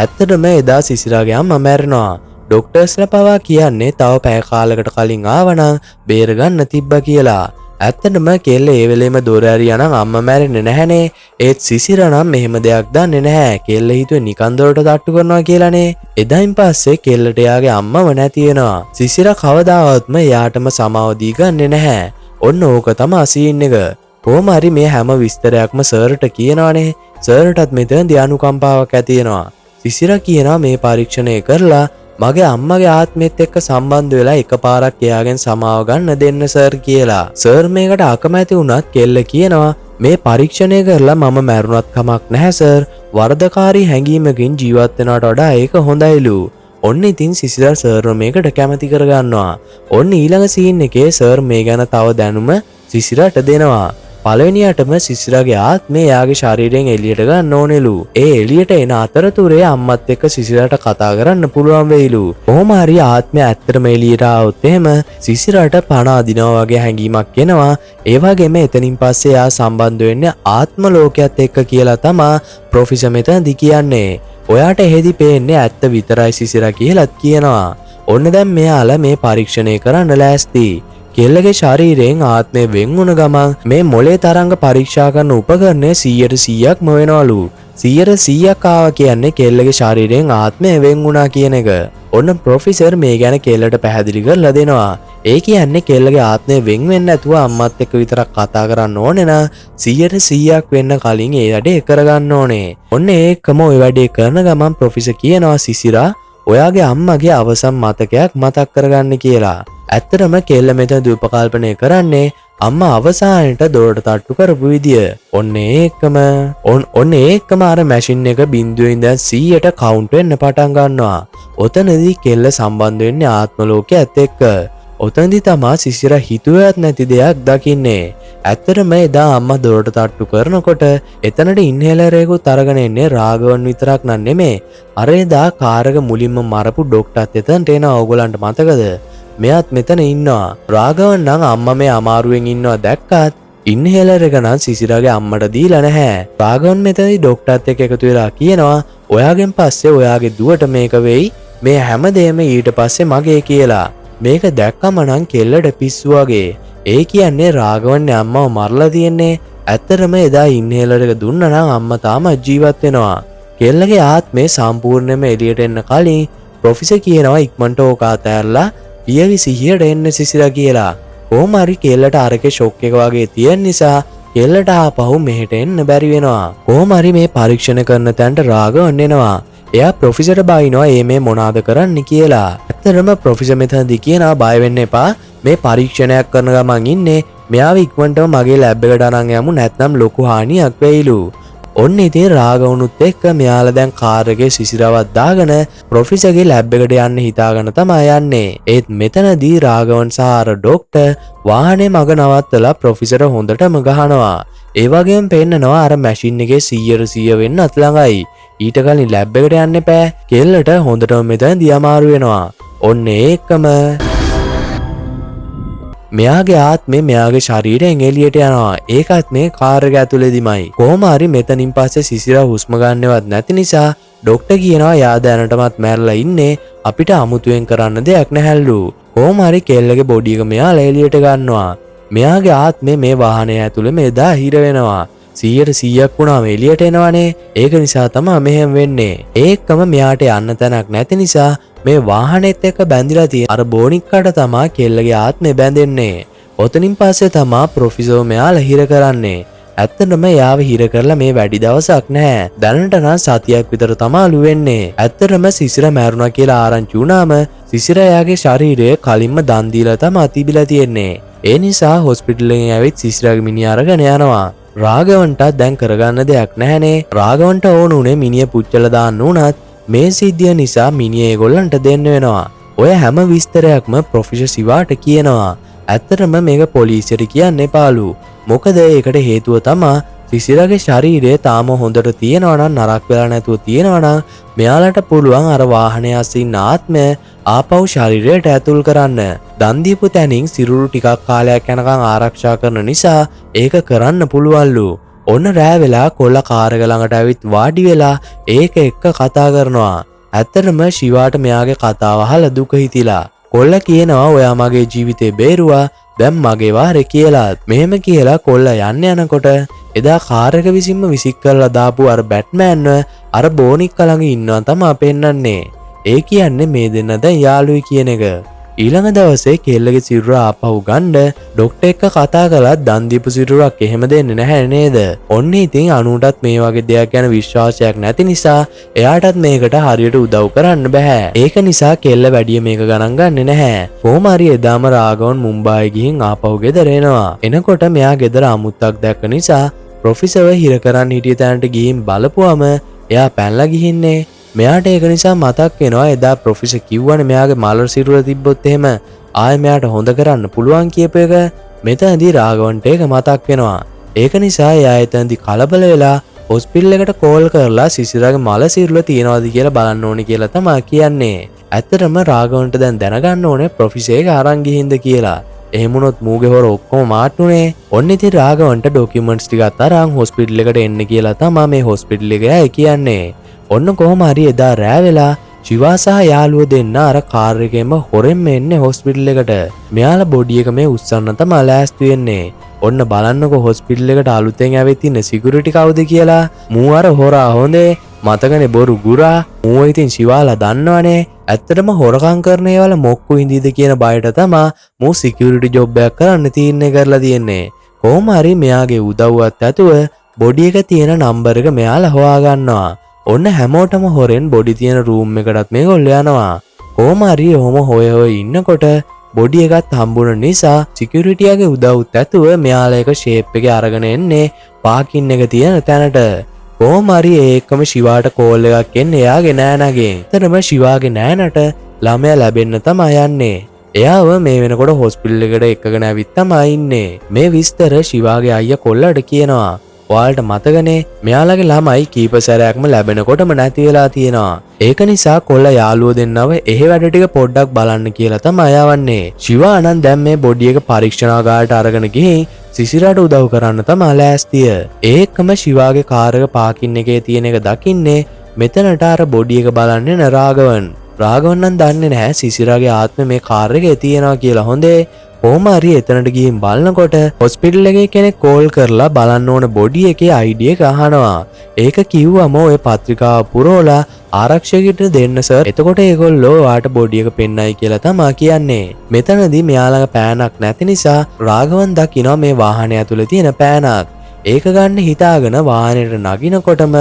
ඇත්තටම එදා සිසිරාගේ අම්මා මැරෙනවා. ඩොක්ටර්ස්ලා පවා කියන්නේ තව පැය කාලයකට කලින් ආවනම් බේරගන්න තිබ්බා කියලා. ඇත්තටම කෙල්ල ඒ වෙලේම දොර ඇරියා නම් අම්මා මැරෙන්නේ නැහනේ. ඒත් සිසිරා නම් මෙහෙම දෙයක් දන්නේ නැහැ. කෙල්ල හිතුවේ නිකන් දොරට තට්ටු කරනවා කියලානේ. එදායින් පස්සේ කෙල්ලට එයාගේ අම්මව නැති වෙනවා. සිසිරා කවදාවත්ම එයාටම සමාව දී ගන්නෙ නැහැ. ඔන්න ඕක තමා සීන් එක. කොහොම හරි මේ හැම විස්තරයක්ම සර්ට කියනවනේ. සර්ටත් මෙතනදී අනුකම්පාවක් ඇති වෙනවා. සිසිරා කියනවා මේ පරීක්ෂණය කරලා මගේ අම්මගේ ආත්මෙත් එක්ක සම්බන්ධ වෙලා එකපාරක් එයාගෙන් සමාව ගන්න දෙන්න සර් කියලා. සර් මේකට අකමැති වුණත් කෙල්ල කියනවා මේ පරීක්ෂණය කරලා මම මැරුණත් කමක් නැහැ සර්. වරදකාරී හැඟීමකින් ජීවත් වෙනවට වඩා ඒක හොඳයිලු. ඔන්න ඉතින් සිසිරා සර්ව මේකට කැමති කරගන්නවා. ඔන්න ඊළඟ සීන් එකේ සර් මේ ගැන තව දැනුම සිසිරාට දෙනවා. පළවෙනියටම සිසිරාගේ ආත්මය එයාගේ ශරීරයෙන් එළියට ගන්න ඕනෙලු. ඒ එළියට එන අතරතුරේ අම්මත් එක්ක සිසිරාට කතා කරන්න පුළුවන් වෙයිලු. කොහොම හරි ආත්මය ඇත්තටම එළියට ආවොත් එහෙම සිසිරාට පණ අදිනවා වගේ හැඟීමක් එනවා. ඒ වගේම එතනින් පස්සේ එයා සම්බන්ධ වෙන්නේ ආත්ම ලෝකයේත් එක්ක කියලා තමා ප්‍රොෆෙසර් මෙතනදි කියන්නේ. ඔයාට එහෙදි පේන්නේ ඇත්ත විතරයි සිසිරා කියලාත් කියනවා. ඔන්න දැන් මෙයාලා මේ පරීක්ෂණය කරන්න ලෑස්ති. කෙල්ලගේ ශරීරයෙන් ආත්මය වෙන් වුණ ගමන් මේ මොලේ තරංග පරීක්ෂා කරන උපකරණය 100%ක්ම වෙනවලු. 100%ක් ආවා කියන්නේ කෙල්ලගේ ශරීරයෙන් ආත්මය වෙන් වුණා කියන එක. ඔන්න ප්‍රොෆෙසර් මේ ගැන කෙල්ලට පැහැදිලි කරලා දෙනවා. ඒ කියන්නේ කෙල්ලගේ ආත්මය වෙන් වෙන්නේ නැතුව අම්මත් එක්ක විතරක් කතා කරන්න ඕනේ නම් 100%ක් වෙන්න කලින් ඒ වැඩේ කරගන්න ඕනේ. ඔන්න ඒකම ওই වැඩේ කරන ගමන් ප්‍රොෆෙසර් කියනවා සිසිරා ඔයාගේ අම්මගේ අවසන් මතකයක් මතක් කරගන්න කියලා. ඇත්තටම කෙල්ල මෙතන දූපකල්පනය කරන්නේ අම්මා අවසානයේට දොරට තට්ටු කරපු විදිය. ඔන්න ඒකම අර මැෂින් එක බිංදුවේ ඉඳන් 100ට කවුන්ට් වෙන්න පටන් ගන්නවා. ඔතනදී කෙල්ල සම්බන්ධ වෙන්නේ ආත්ම ලෝකයේත් එක්ක. ඔතනදී තමා සිසිර හිතුවත් නැති දෙයක් දකින්නේ. ඇත්තටම එදා අම්මා දොරට තට්ටු කරනකොට එතනට ඉන්හේලර් එකකුත් අරගෙන එන්නේ රාගවන් විතරක් නන් නෙමේ. අර එදා කාර් එක මුලින්ම මරපු ඩොක්ටර්ත් එතනට එනවා. ඕගොල්ලන්ට මතකද? මෙයාත් මෙතන ඉන්නවා. රාගවන් නම් අම්මා මේ අමාරුවෙන් ඉන්නවා දැක්කත් ඉන්හේලර් එක නම් සිසිරාගේ අම්මට දීලා නැහැ. රාගවන් මෙතනදී ඩොක්ටර්ත් එක්ක එකතු වෙලා කියනවා ඔයාගෙන් පස්සේ ඔයාගේ දුවට මේක වෙයි, මේ හැමදේම ඊට පස්සේ මගේ කියලා. මේක දැක්කම නම් කෙල්ලට පිස්සු වගේ. ඒ කියන්නේ රාගවන්නේ අම්මව මරලා තියෙන්නේ. ඇත්තටම එදා ඉන්හේලර් එක දුන්නා නම් අම්මා තාමත් ජීවත් වෙනවා. කෙල්ලගේ ආත්මය සම්පූර්ණයෙන්ම එළියට එන්න කලින් ප්‍රොෆෙසර් කියනවා ඉක්මනට ඕක අතෑරලා පියවි සිහියට එන්න සිසිරා කියලා. කොහොම හරි කෙල්ලට අරකේ ෂොක් එක වගේ තියෙන නිසා කෙල්ලට ආපහු මෙහෙට එන්න බැරි වෙනවා. කොහොම හරි මේ පරීක්ෂණ කරන තැනට රාගවන් එනවා. එයා ප්‍රොෆෙසර්ට බයිනවා ඒ මේ මොනාද කරන්න කියලා. ඇත්තටම ප්‍රොෆෙසර් මෙතනදී කියනවා බය වෙන්න එපා, මේ පරීක්ෂණයක් කරන ගමන් ඉන්නේ, මෙයාව ඉක්මනටම මගේ ලැබ් එකට අරන් යමු, නැත්නම් ලොකු හානියක් වෙයිලු. ඔන්න ඉතින් රාගවනුත් එක්ක මෙයාලා දැන් කාර් එකේ සිසිරවත් දාගෙන ප්‍රොෆෙසර්ගේ ලැබ් එකට යන්න හිතාගෙන තමයි යන්නේ. ඒත් මෙතනදී රාගවන් සහ අර ඩොක්ටර් වාහනේ මග නවත්තලා ප්‍රොෆෙසර් හොඳටම ගහනවා. ඒ වගේම පෙන්නනවා අර මැෂින් එකේ 100% වෙන්නත් ළඟයි. ඊට කලින් ලැබ් එකට යන්න එපා. කෙල්ලට හොඳටම මෙතනදී අමාරු වෙනවා. ඔන්න ඒකම මෙයාගේ ආත්මය මෙයාගේ ශරීරයෙන් එළියට යනවා. ඒකත් මේ කාර් එක ඇතුළේදීමයි. කොහොම හරි මෙතනින් පස්සේ සිසිරා හුස්ම ගන්නවත් නැති නිසා ඩොක්ටර් කියනවා යා දැනටමත් මැරලා ඉන්නේ, අපිට අමුතුවෙන් කරන්න දෙයක් නැහැලු. කොහොම හරි කෙල්ලගේ බොඩි එක මෙයාලා එළියට ගන්නවා. මෙයාගේ ආත්මය මේ වාහනය ඇතුළේ මෙදා හිර වෙනවා. 100%ක් වුණාම එළියට එනවනේ. ඒක නිසා තමයි මෙහෙම වෙන්නේ. ඒකම මෙයාට යන්න තැනක් නැති නිසා මේ වාහනේත් එක්ක බැඳිලා තියෙන අර බෝනික්කට තමා කෙල්ලගේ ආත්මය බැඳෙන්නේ. ඔතනින් පස්සේ තමා ප්‍රොෆෙසර් මෙයාලා හිර කරන්නේ. ඇත්තටම එයාව හිර කරලා මේ වැඩි දවසක් නැහැ. දැනට නම් සතියක් විතර තමාලු වෙන්නේ. ඇත්තටම සිසිර මැරුණා කියලා ආරංචි වුණාම සිසිර එයාගේ ශරීරය කලින්ම දන් දීලා තමා තිබිලා තියෙන්නේ. ඒ නිසා හොස්පිටල් එකෙන් ඇවිත් සිසිරගේ මිනිහ අරගෙන යනවා. රාගවන්ටත් දැන් කරගන්න දෙයක් නැහැනේ. රාගවන්ට ඕන උනේ මිනිහ පුච්චලා දාන්න උනත් මේ සිද්ධිය නිසා මිනිහ ඒගොල්ලන්ට දෙන්න වෙනවා. ඔය හැම විස්තරයක්ම ප්‍රොෆෙසර් සිවාට කියනවා. ඇත්තටම මේක පොලිසියට කියන්න එපාලු. මොකද ඒකට හේතුව තමා සිසිරගේ ශරීරය තාම හොඳට තියෙනවා නම්, නරක වෙලා නැතුව තියෙනවා නම් මෙයාලට පුළුවන් අර වාහනය අස්සේ ඉන්න ආත්මය ආපහු ශරීරයට ඇතුල් කරන්න. දන් දීපු තැනින් සිරුරු ටිකක් කාලයක් යනකම් ආරක්ෂා කරන නිසා ඒක කරන්න පුළුවන්ලු. ඔන්න රෑ වෙලා කොල්ල කාර් එක ළඟට ඇවිත් වාඩි වෙලා ඒක එක්ක කතා කරනවා. ඇත්තටම ශිවාට මෙයාගේ කතාව අහලා දුක හිතිලා. කොල්ල කියනවා ඔයා මගේ ජීවිතේ බේරුවා, දැන් මගේ වාරේ කියලා. මෙහෙම කියලා කොල්ල යන්න යනකොට එදා කාර් එක විසින්ම විසික් කරලා දාපු අර බැට්මෑන්ව අර බෝනික්ක ළඟ ඉන්නවා තමා පෙන්නන්නේ. ඒ කියන්නේ මේ දෙන්න දැන් යාළුවෝ කියන එක. ඊළඟ දවසේ කෙල්ලගේ සිරුර ආපහු ගන්න ඩොක්ටර් එක්ක කතා කළත් දන් දීපු සිරුරක් එහෙම දෙන්නේ නැහැ නේද? ඔන්න ඉතින් අනුටත් මේ වගේ දෙයක් ගැන විශ්වාසයක් නැති නිසා එයාටත් මේකට හරියට උදව් කරන්න බෑ. ඒක නිසා කෙල්ල වැඩිය මේක ගණන් ගන්නෙ නැහැ. කොහොම හරි එදාම රාගවන් මුම්බායි ගිහින් ආපහු ගෙදර එනවා. එනකොට මෙයා ගෙදර අමුත්තක් දැක්ක නිසා ප්‍රොෆෙසර්ව හිර කරන් හිටිය තැනට ගිහින් බලපුවම එයා පැනලා ගිහින්නේ. මෙයාට ඒක නිසා මතක් වෙනවා එදා ප්‍රොෆෙසර් කිව්වනේ මෙයාගේ මලර සිරුර තිබ්බොත් එහෙම ආයෙ මෙයාට හොඳ කරන්න පුළුවන් කියපු එක. මෙතනදී රාගවන්ට ඒක මතක් වෙනවා. ඒක නිසා එයා එතනදී කලබල වෙලා හොස්පිටල් එකට කෝල් කරලා සිසිරගේ මල සිරුර තියනවාද කියලා බලන්න ඕනේ කියලා තමයි කියන්නේ. ඇත්තටම රාගවන්ට දැන් දැනගන්න ඕනේ ප්‍රොෆෙසර් එක අරන් ගිහින්ද කියලා. එහෙම වුණොත් මූගේ හොර ඔක්කොම මාට්ටුනේ. ඔන්න ඉතින් රාගවන්ට ඩොකියුමන්ට්ස් ටිකත් අරන් හොස්පිටල් එකට එන්න කියලා තමයි මේ හොස්පිටල් එකේ අය කියන්නේ. ඔන්න කොහොම හරි එදා රෑ වෙලා ශිවා සහ යාළුවෝ දෙන්න අර කාර් එකේම හොරෙන්ම එන්නේ හොස්පිටල් එකට. මෙයාලා බොඩි එක මේ උස්සන්න තමයි ලෑස්ති වෙන්නේ. ඔන්න බලන්නකෝ හොස්පිටල් එකට අලුතෙන් ඇවිත් ඉන්න සිකියුරිටි කවුද කියලා. මූ අර හොරා හොඳේ. මතකනේ බොරු ගුරා. මූව ඉතින් ශිවාලා දන්නවනේ. ඇත්තටම හොරකම් කරන ඒවල මොක්කු ඉඳීද කියන බයට තමා මූ සිකියුරිටි ජොබ් එකක් කරන්න තීරණය කරලා තියෙන්නේ. කොහොම හරි මෙයාගේ උදව්වත් ඇතුව බොඩි එක තියෙන නම්බර් එක මෙයාලා හොයාගන්නවා. ඔන්න හැමෝටම හොරෙන් බොඩි තියෙන රූම් එකටත් මේගොල්ලෝ යනවා. කොහොම හරි ඔහොම හොය හොය ඉන්නකොට බොඩි එකත් හම්බුන නිසා සිකියුරිටියාගේ උදව්වත් ඇතුව මෙයාලා එක ෂේප් එකේ අරගෙන එන්නේ පාකින් එක තියෙන තැනට. කොහොම හරි ඒ එක්කම ශිවාට කෝල් එකක් එන්නේ එයාගේ නෑනගෙන්. එතනම ශිවාගේ නෑනට ළමයා ලැබෙන්න තමයි යන්නේ. එයාව මේ වෙනකොට හොස්පිටල් එකට එක්කගෙන ඇවිත් තමයි ඉන්නේ. මේ විස්තර ශිවාගේ අයියා කොල්ලට කියනවා. ඔයාලට මතකනේ මෙයාලගේ ළමයි කීප සැරයක්ම ලැබෙනකොටම නැති වෙලා තියෙනවා. ඒක නිසා කොල්ලා යාළුවෝ දෙන්නව එහෙ වැඩ ටික පොඩ්ඩක් බලන්න කියලා තමයි යවන්නේ. ශිවා නම් දැන් මේ බොඩි එක පරීක්ෂණාගාරයට අරගෙන ගිහින් සිසිරාට උදව් කරන්න තමයි ලෑස්තිය. ඒකම ශිවාගේ කාර් එක පාකින් එකේ තියෙන එක දකින්නේ මෙතනට අර බොඩි එක බලන්න එන රාඝවන්. රාඝවන් නම් දන්නේ නැහැ සිසිරාගේ ආත්මය මේ කාර් එකේ තියෙනවා කියලා. හොඳේ කොහොම හරි එතනට ගිහින් බලනකොට හොස්පිටල් එකේ කෙනෙක් කෝල් කරලා බලන්න ඕන බොඩි එකේ ID එක අහනවා. ඒක කිව්වම ඔය පත්‍රිකාව පුරවලා ආරක්ෂකයට දෙන්න සර්. එතකොට ඒගොල්ලෝ ඔයාට බොඩි එක පෙන්නයි කියලා තමා කියන්නේ. මෙතනදී මෙයා ළඟ පෑනක් නැති නිසා රාඝවන් දකිනවා මේ වාහනය ඇතුලේ තියෙන පෑනක්. ඒක ගන්න හිතාගෙන වාහනයට නගිනකොටම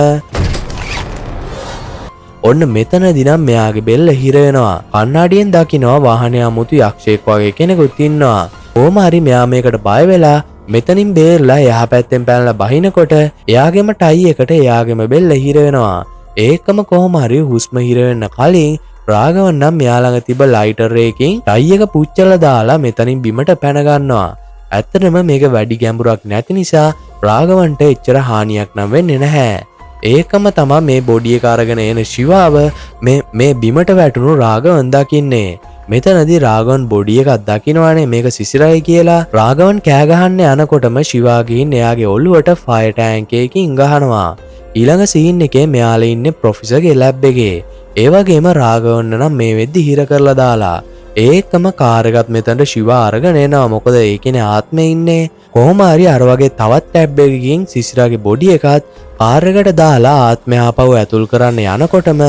ඔන්න මෙතනදී නම් මෙයාගේ බෙල්ල හිර වෙනවා. කණ්ණාඩියෙන් දකිනවා වාහනේ අමුතු යක්ෂයෙක් වගේ කෙනෙකුත් ඉන්නවා. කොහොම හරි මෙයා මේකට බය වෙලා මෙතනින් බේරලා එහා පැත්තෙන් පැනලා බහිනකොට එයාගේම ටයි එකට එයාගේම බෙල්ල හිර වෙනවා. ඒකම කොහොම හරි හුස්ම හිර වෙන්න කලින් රාඝවන් නම් මෙයා ළඟ තිබ්බ ලයිටර් එකකින් ටයි එක පුච්චලා දාලා මෙතනින් බිමට පැන ගන්නවා. ඇත්තටම මේක වැඩි ගැඹුරක් නැති නිසා රාඝවන්ට එච්චර හානියක් නම් වෙන්නේ නැහැ. ඒකම තමා මේ බොඩි එක අරගෙන එන ශිවාව මේ බිමට වැටුණු රාඝවන් දකින්නේ. මෙතනදී රාඝවන් බොඩි එකක් දකිනවානේ මේක සිසිරයි කියලා. රාඝවන් කෑ ගහන්න යනකොටම ශිවා ගිහින් එයාගේ ඔළුවට ෆයර් ටැංක් එකකින් ගහනවා. ඊළඟ සීන් එකේ මෙයාලා ඉන්නේ ප්‍රොෆෙසර්ගේ ලැබ් එකේ. ඒ වගේම රාඝවන්න නම් මේ වෙද්දි හිර කරලා දාලා. ඒකම කාර් එකත් මෙතනට ශිවා අරගෙන එනවා. මොකද ඒකනේ ආත්මේ ඉන්නේ. කොහොම හරි අර වගේ තවත් ටැබ් එකකින් සිසිරාගේ බොඩි එකත් කාර් එකට දාලා ආත්මය ආපහු ඇතුල් කරන්න යනකොටම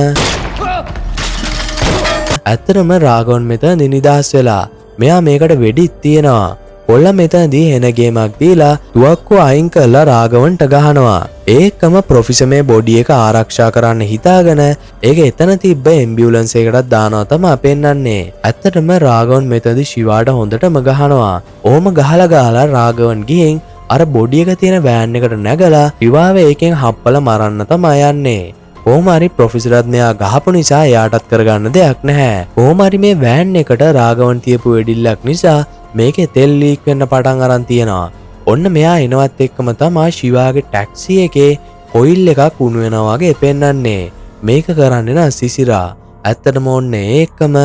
ඇත්තටම රාඝවන් මෙතනදී නිදහස් වෙලා. මෙයා මේකට වෙඩිත් තියනවා. කොල්ලා මෙතනදී හෙන ගේමක් දීලා තුවක්කුව අයින් කරලා රාඝවන්ට ගහනවා. ඒකම ප්‍රොෆෙසර් මේ බොඩි එක ආරක්ෂා කරන්න හිතාගෙන ඒක එතන තිබ්බ ඇම්බියුලන්ස් එකටත් දානවා තමයි පෙන්වන්නේ. ඇත්තටම රාඝවන් මෙතනදී ශිවාට හොඳටම ගහනවා. ඔහොම ගහලා ගහලා රාඝවන් ගිහින් අර බොඩි එක තියෙන වෑන් එකට නැගලා ශිවාව ඒකෙන් හප්පලා මරන්න තමයි යන්නේ. කොහොම හරි ප්‍රොෆෙසර්ත් මෙයා ගහපු නිසා එයාටත් කරගන්න දෙයක් නැහැ. කොහොම හරි මේ වෑන් එකට රාඝවන් තියපු වෙඩිල්ලක් නිසා මේකේ තෙල් ලීක් වෙන්න පටන් අරන් තියෙනවා. ඔන්න මෙයා එනවත් එක්කම තමා ශිවාගේ ටැක්සි එකේ කොයිල් එකක් උණු වෙනවා වගේ පෙන්වන්නේ. මේක කරන්නේ නම් සිසිරා. ඇත්තටම ඔන්න ඒකම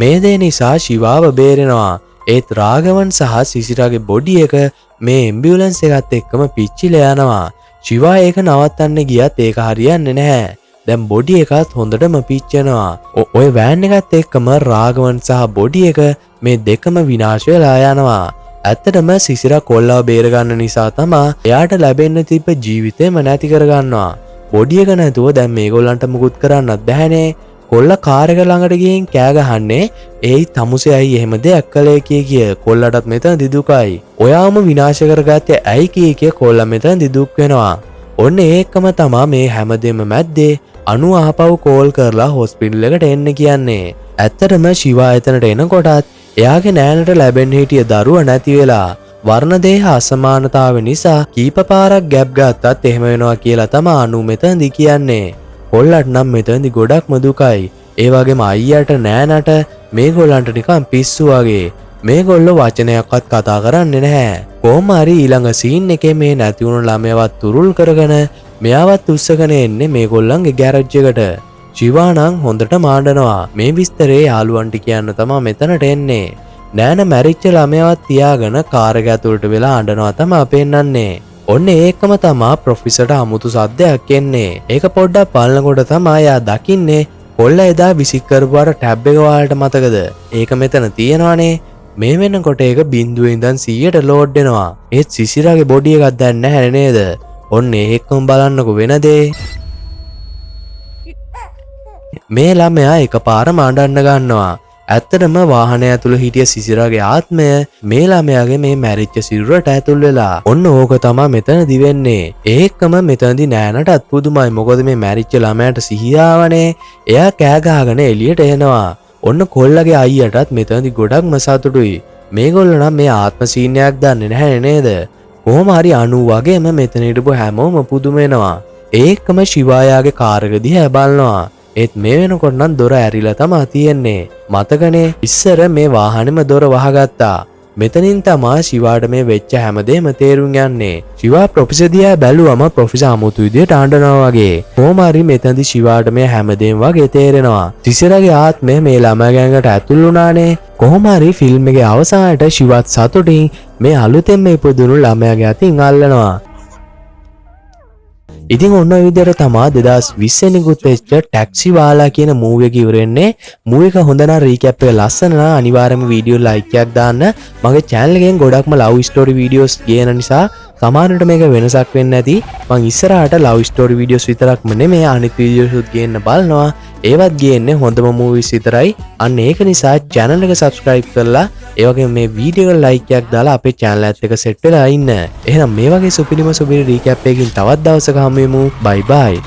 මේ දේ නිසා ශිවාව බේරෙනවා. ඒත් රාඝවන් සහ සිසිරාගේ බොඩි එක මේ ඇම්බියුලන්ස් එකත් එක්කම පිච්චිලා යනවා. ශිවා ඒක නවත්තන්න ගියත් ඒක හරියන්නේ නැහැ. දැන් බොඩි එකත් හොඳටම පිච්චෙනවා. ඔය වෑන් එකත් එක්කම රාඝවන් සහ බොඩි එක මේ දෙකම විනාශ වෙලා යනවා. ඇත්තටම සිසිරා කොල්ලව බේරගන්න නිසා තමා එයාට ලැබෙන්න තිබ්බ ජීවිතේම නැති කරගන්නවා. බොඩි එක නැතුව දැන් මේගොල්ලන්ට මුකුත් කරන්නත් බැහැනේ. කොල්ලා කාර් එක ළඟට ගිහින් කෑ ගහන්නේ ඒයි තමුසේ ඇයි එහෙම දෙයක් කළේ කිය කිය. කොල්ලටත් මෙතනදි දුකයි. ඔයාම විනාශ කරගත්තේ ඇයි කිය කිය කොල්ලා මෙතනදි දුක් වෙනවා. ඔන්න ඒකම තමා මේ හැමදේම මැද්දේ අනු ආපහු කෝල් කරලා හොස්පිටල් එකට එන්න කියන්නේ. ඇත්තටම ශිවා එතනට එනකොටත් එයාගේ නෑනට ලැබෙන්න හිටිය දරුවා නැති වෙලා වර්ණ දේහ අසමානතාවය නිසා කීප පාරක් ගැප් ගත්තත් එහෙම වෙනවා කියලා තමා අනු මෙතනදි කියන්නේ. කොල්ලට නම් මෙතනදි ගොඩක්ම දුකයි. ඒ වගේම අයියාට නෑනට මේගොල්ලන්ට නිකන් පිස්සු වගේ. මේගොල්ලෝ වචනයක්වත් කතා කරන්නේ නැහැ. කොහොම හරි ඊළඟ සීන් එකේ මේ නැති වුණු ළමයාවත් තුරුල් කරගෙන මෙයාවත් උස්සගෙන එන්නේ මේගොල්ලන්ගේ ගෑරේජ් එකට. ශිවා නම් හොඳට මාඬනවා. මේ විස්තරේ යාළුවන්ට කියන්න තමා මෙතනට එන්නේ. නෑන මැරිච්ච ළමයාවත් තියාගෙන කාර් එක ඇතුළට වෙලා අඬනවා තමා පෙන්නන්නේ. ඔන්න ඒකම තමා ප්‍රොෆෙසර්ට අමුතු සද්දයක් එන්නේ. ඒක පොඩ්ඩක් බලනකොට තමා එයා දකින්නේ කොල්ලා එදා විසික් කරපු අර ටැබ් එක ඔයාලට මතකද? ඒක මෙතන තියෙනවානේ. මේ වෙනකොට ඒක බිඳුවේ ඉඳන් 100ට ලෝඩ් වෙනවා. ඒත් සිසිරාගේ බොඩි එකක් දැන් නැහැ නේද? ඔන්න ඒ එක්කම බලන්නකො වෙන දේ. මේ ළමයා එකපාරම අඬන්න ගන්නවා. ඇත්තටම වාහනය ඇතුළ හිටිය සිසිරාගේ ආත්මය මේ ළමයාගේ මේ මැරිච්ච සිරුරට ඇතුල් වෙලා. ඔන්න ඕක තමා මෙතනදි වෙන්නේ. ඒකම මෙතනදි නෑනටත් පුදුමයි. මොකද මේ මැරිච්ච ළමයාට සිහිය ආවනේ. එයා කෑ ගහගෙන එළියට එනවා. ඔන්න කොල්ලගේ අයියටත් මෙතනදි ගොඩක්ම සතුටුයි. මේගොල්ලෝ නම් මේ ආත්ම සීන් එකක් දන්නේ නැහැ නේද? කොහොම හරි අනු වගේම මෙතන හිටපු හැමෝම පුදුම වෙනවා. ඒකම ශිවායාගේ කාර් එක දිහා බලනවා. ඒත් මේ වෙනකොට නම් දොර ඇරිලා තමා තියෙන්නේ. මතකනේ ඉස්සර මේ වාහනේම දොර වහගත්තා. මෙතනින් තමා ශිවාට මේ වෙච්ච හැමදේම තේරුම් යන්නේ. ශිවා ප්‍රොෆෙසර් දිහා බැලුවම ප්‍රොෆෙසර් අමුතු විදියට අඬනවා වගේ. කොහොම හරි මෙතනදි ශිවාට මේ හැමදේම වගේ තේරෙනවා. සිසිරගේ ආත්මය මේ ළමයා ගැඟට ඇතුල් වුණානේ. කොහොම හරි ෆිල්ම් එකේ අවසානයට ශිවත් සතුටින් මේ අලුතෙන්ම ඉපදුණු ළමයාගේ අතින් අල්ලනවා. ඉතින් ඔන්න ඔය විදියට තමා 2020 නිකුත් වෙච්ච ටැක්සි වාලා කියන මූවි එක ඉවර වෙන්නේ. මූවි එක හොඳ නම් රීකැප් එක ලස්සන නම් අනිවාර්යයෙන්ම වීඩියෝ ලයික් එකක් දාන්න. මගේ චැනල් එකෙන් ගොඩක්ම ලව් ස්ටෝරි වීඩියෝස් ගේන නිසා සමහරවිට මේක වෙනසක් වෙන්නේ නැති. මං ඉස්සරහට ලව් ස්ටෝරි වීඩියෝස් විතරක්ම නෙමෙයි අනිත් වීඩියෝස් උත් ගේන්න බලනවා. ඒවත් ගේන්නේ හොඳම මූවිස් විතරයි. අන්න ඒක නිසා චැනල් එක සබ්ස්ක්‍රයිබ් කරලා ඒ වගේම මේ වීඩියෝ එකට ලයික් එකක් දාලා අපේ චැනල් එකත් එක්ක සෙට් වෙලා ඉන්න. එහෙනම් මේ වගේ සුපිරිම සුපිරි රීකැප් එකකින් තවත් දවසක හමු වෙමු. බයි බයි.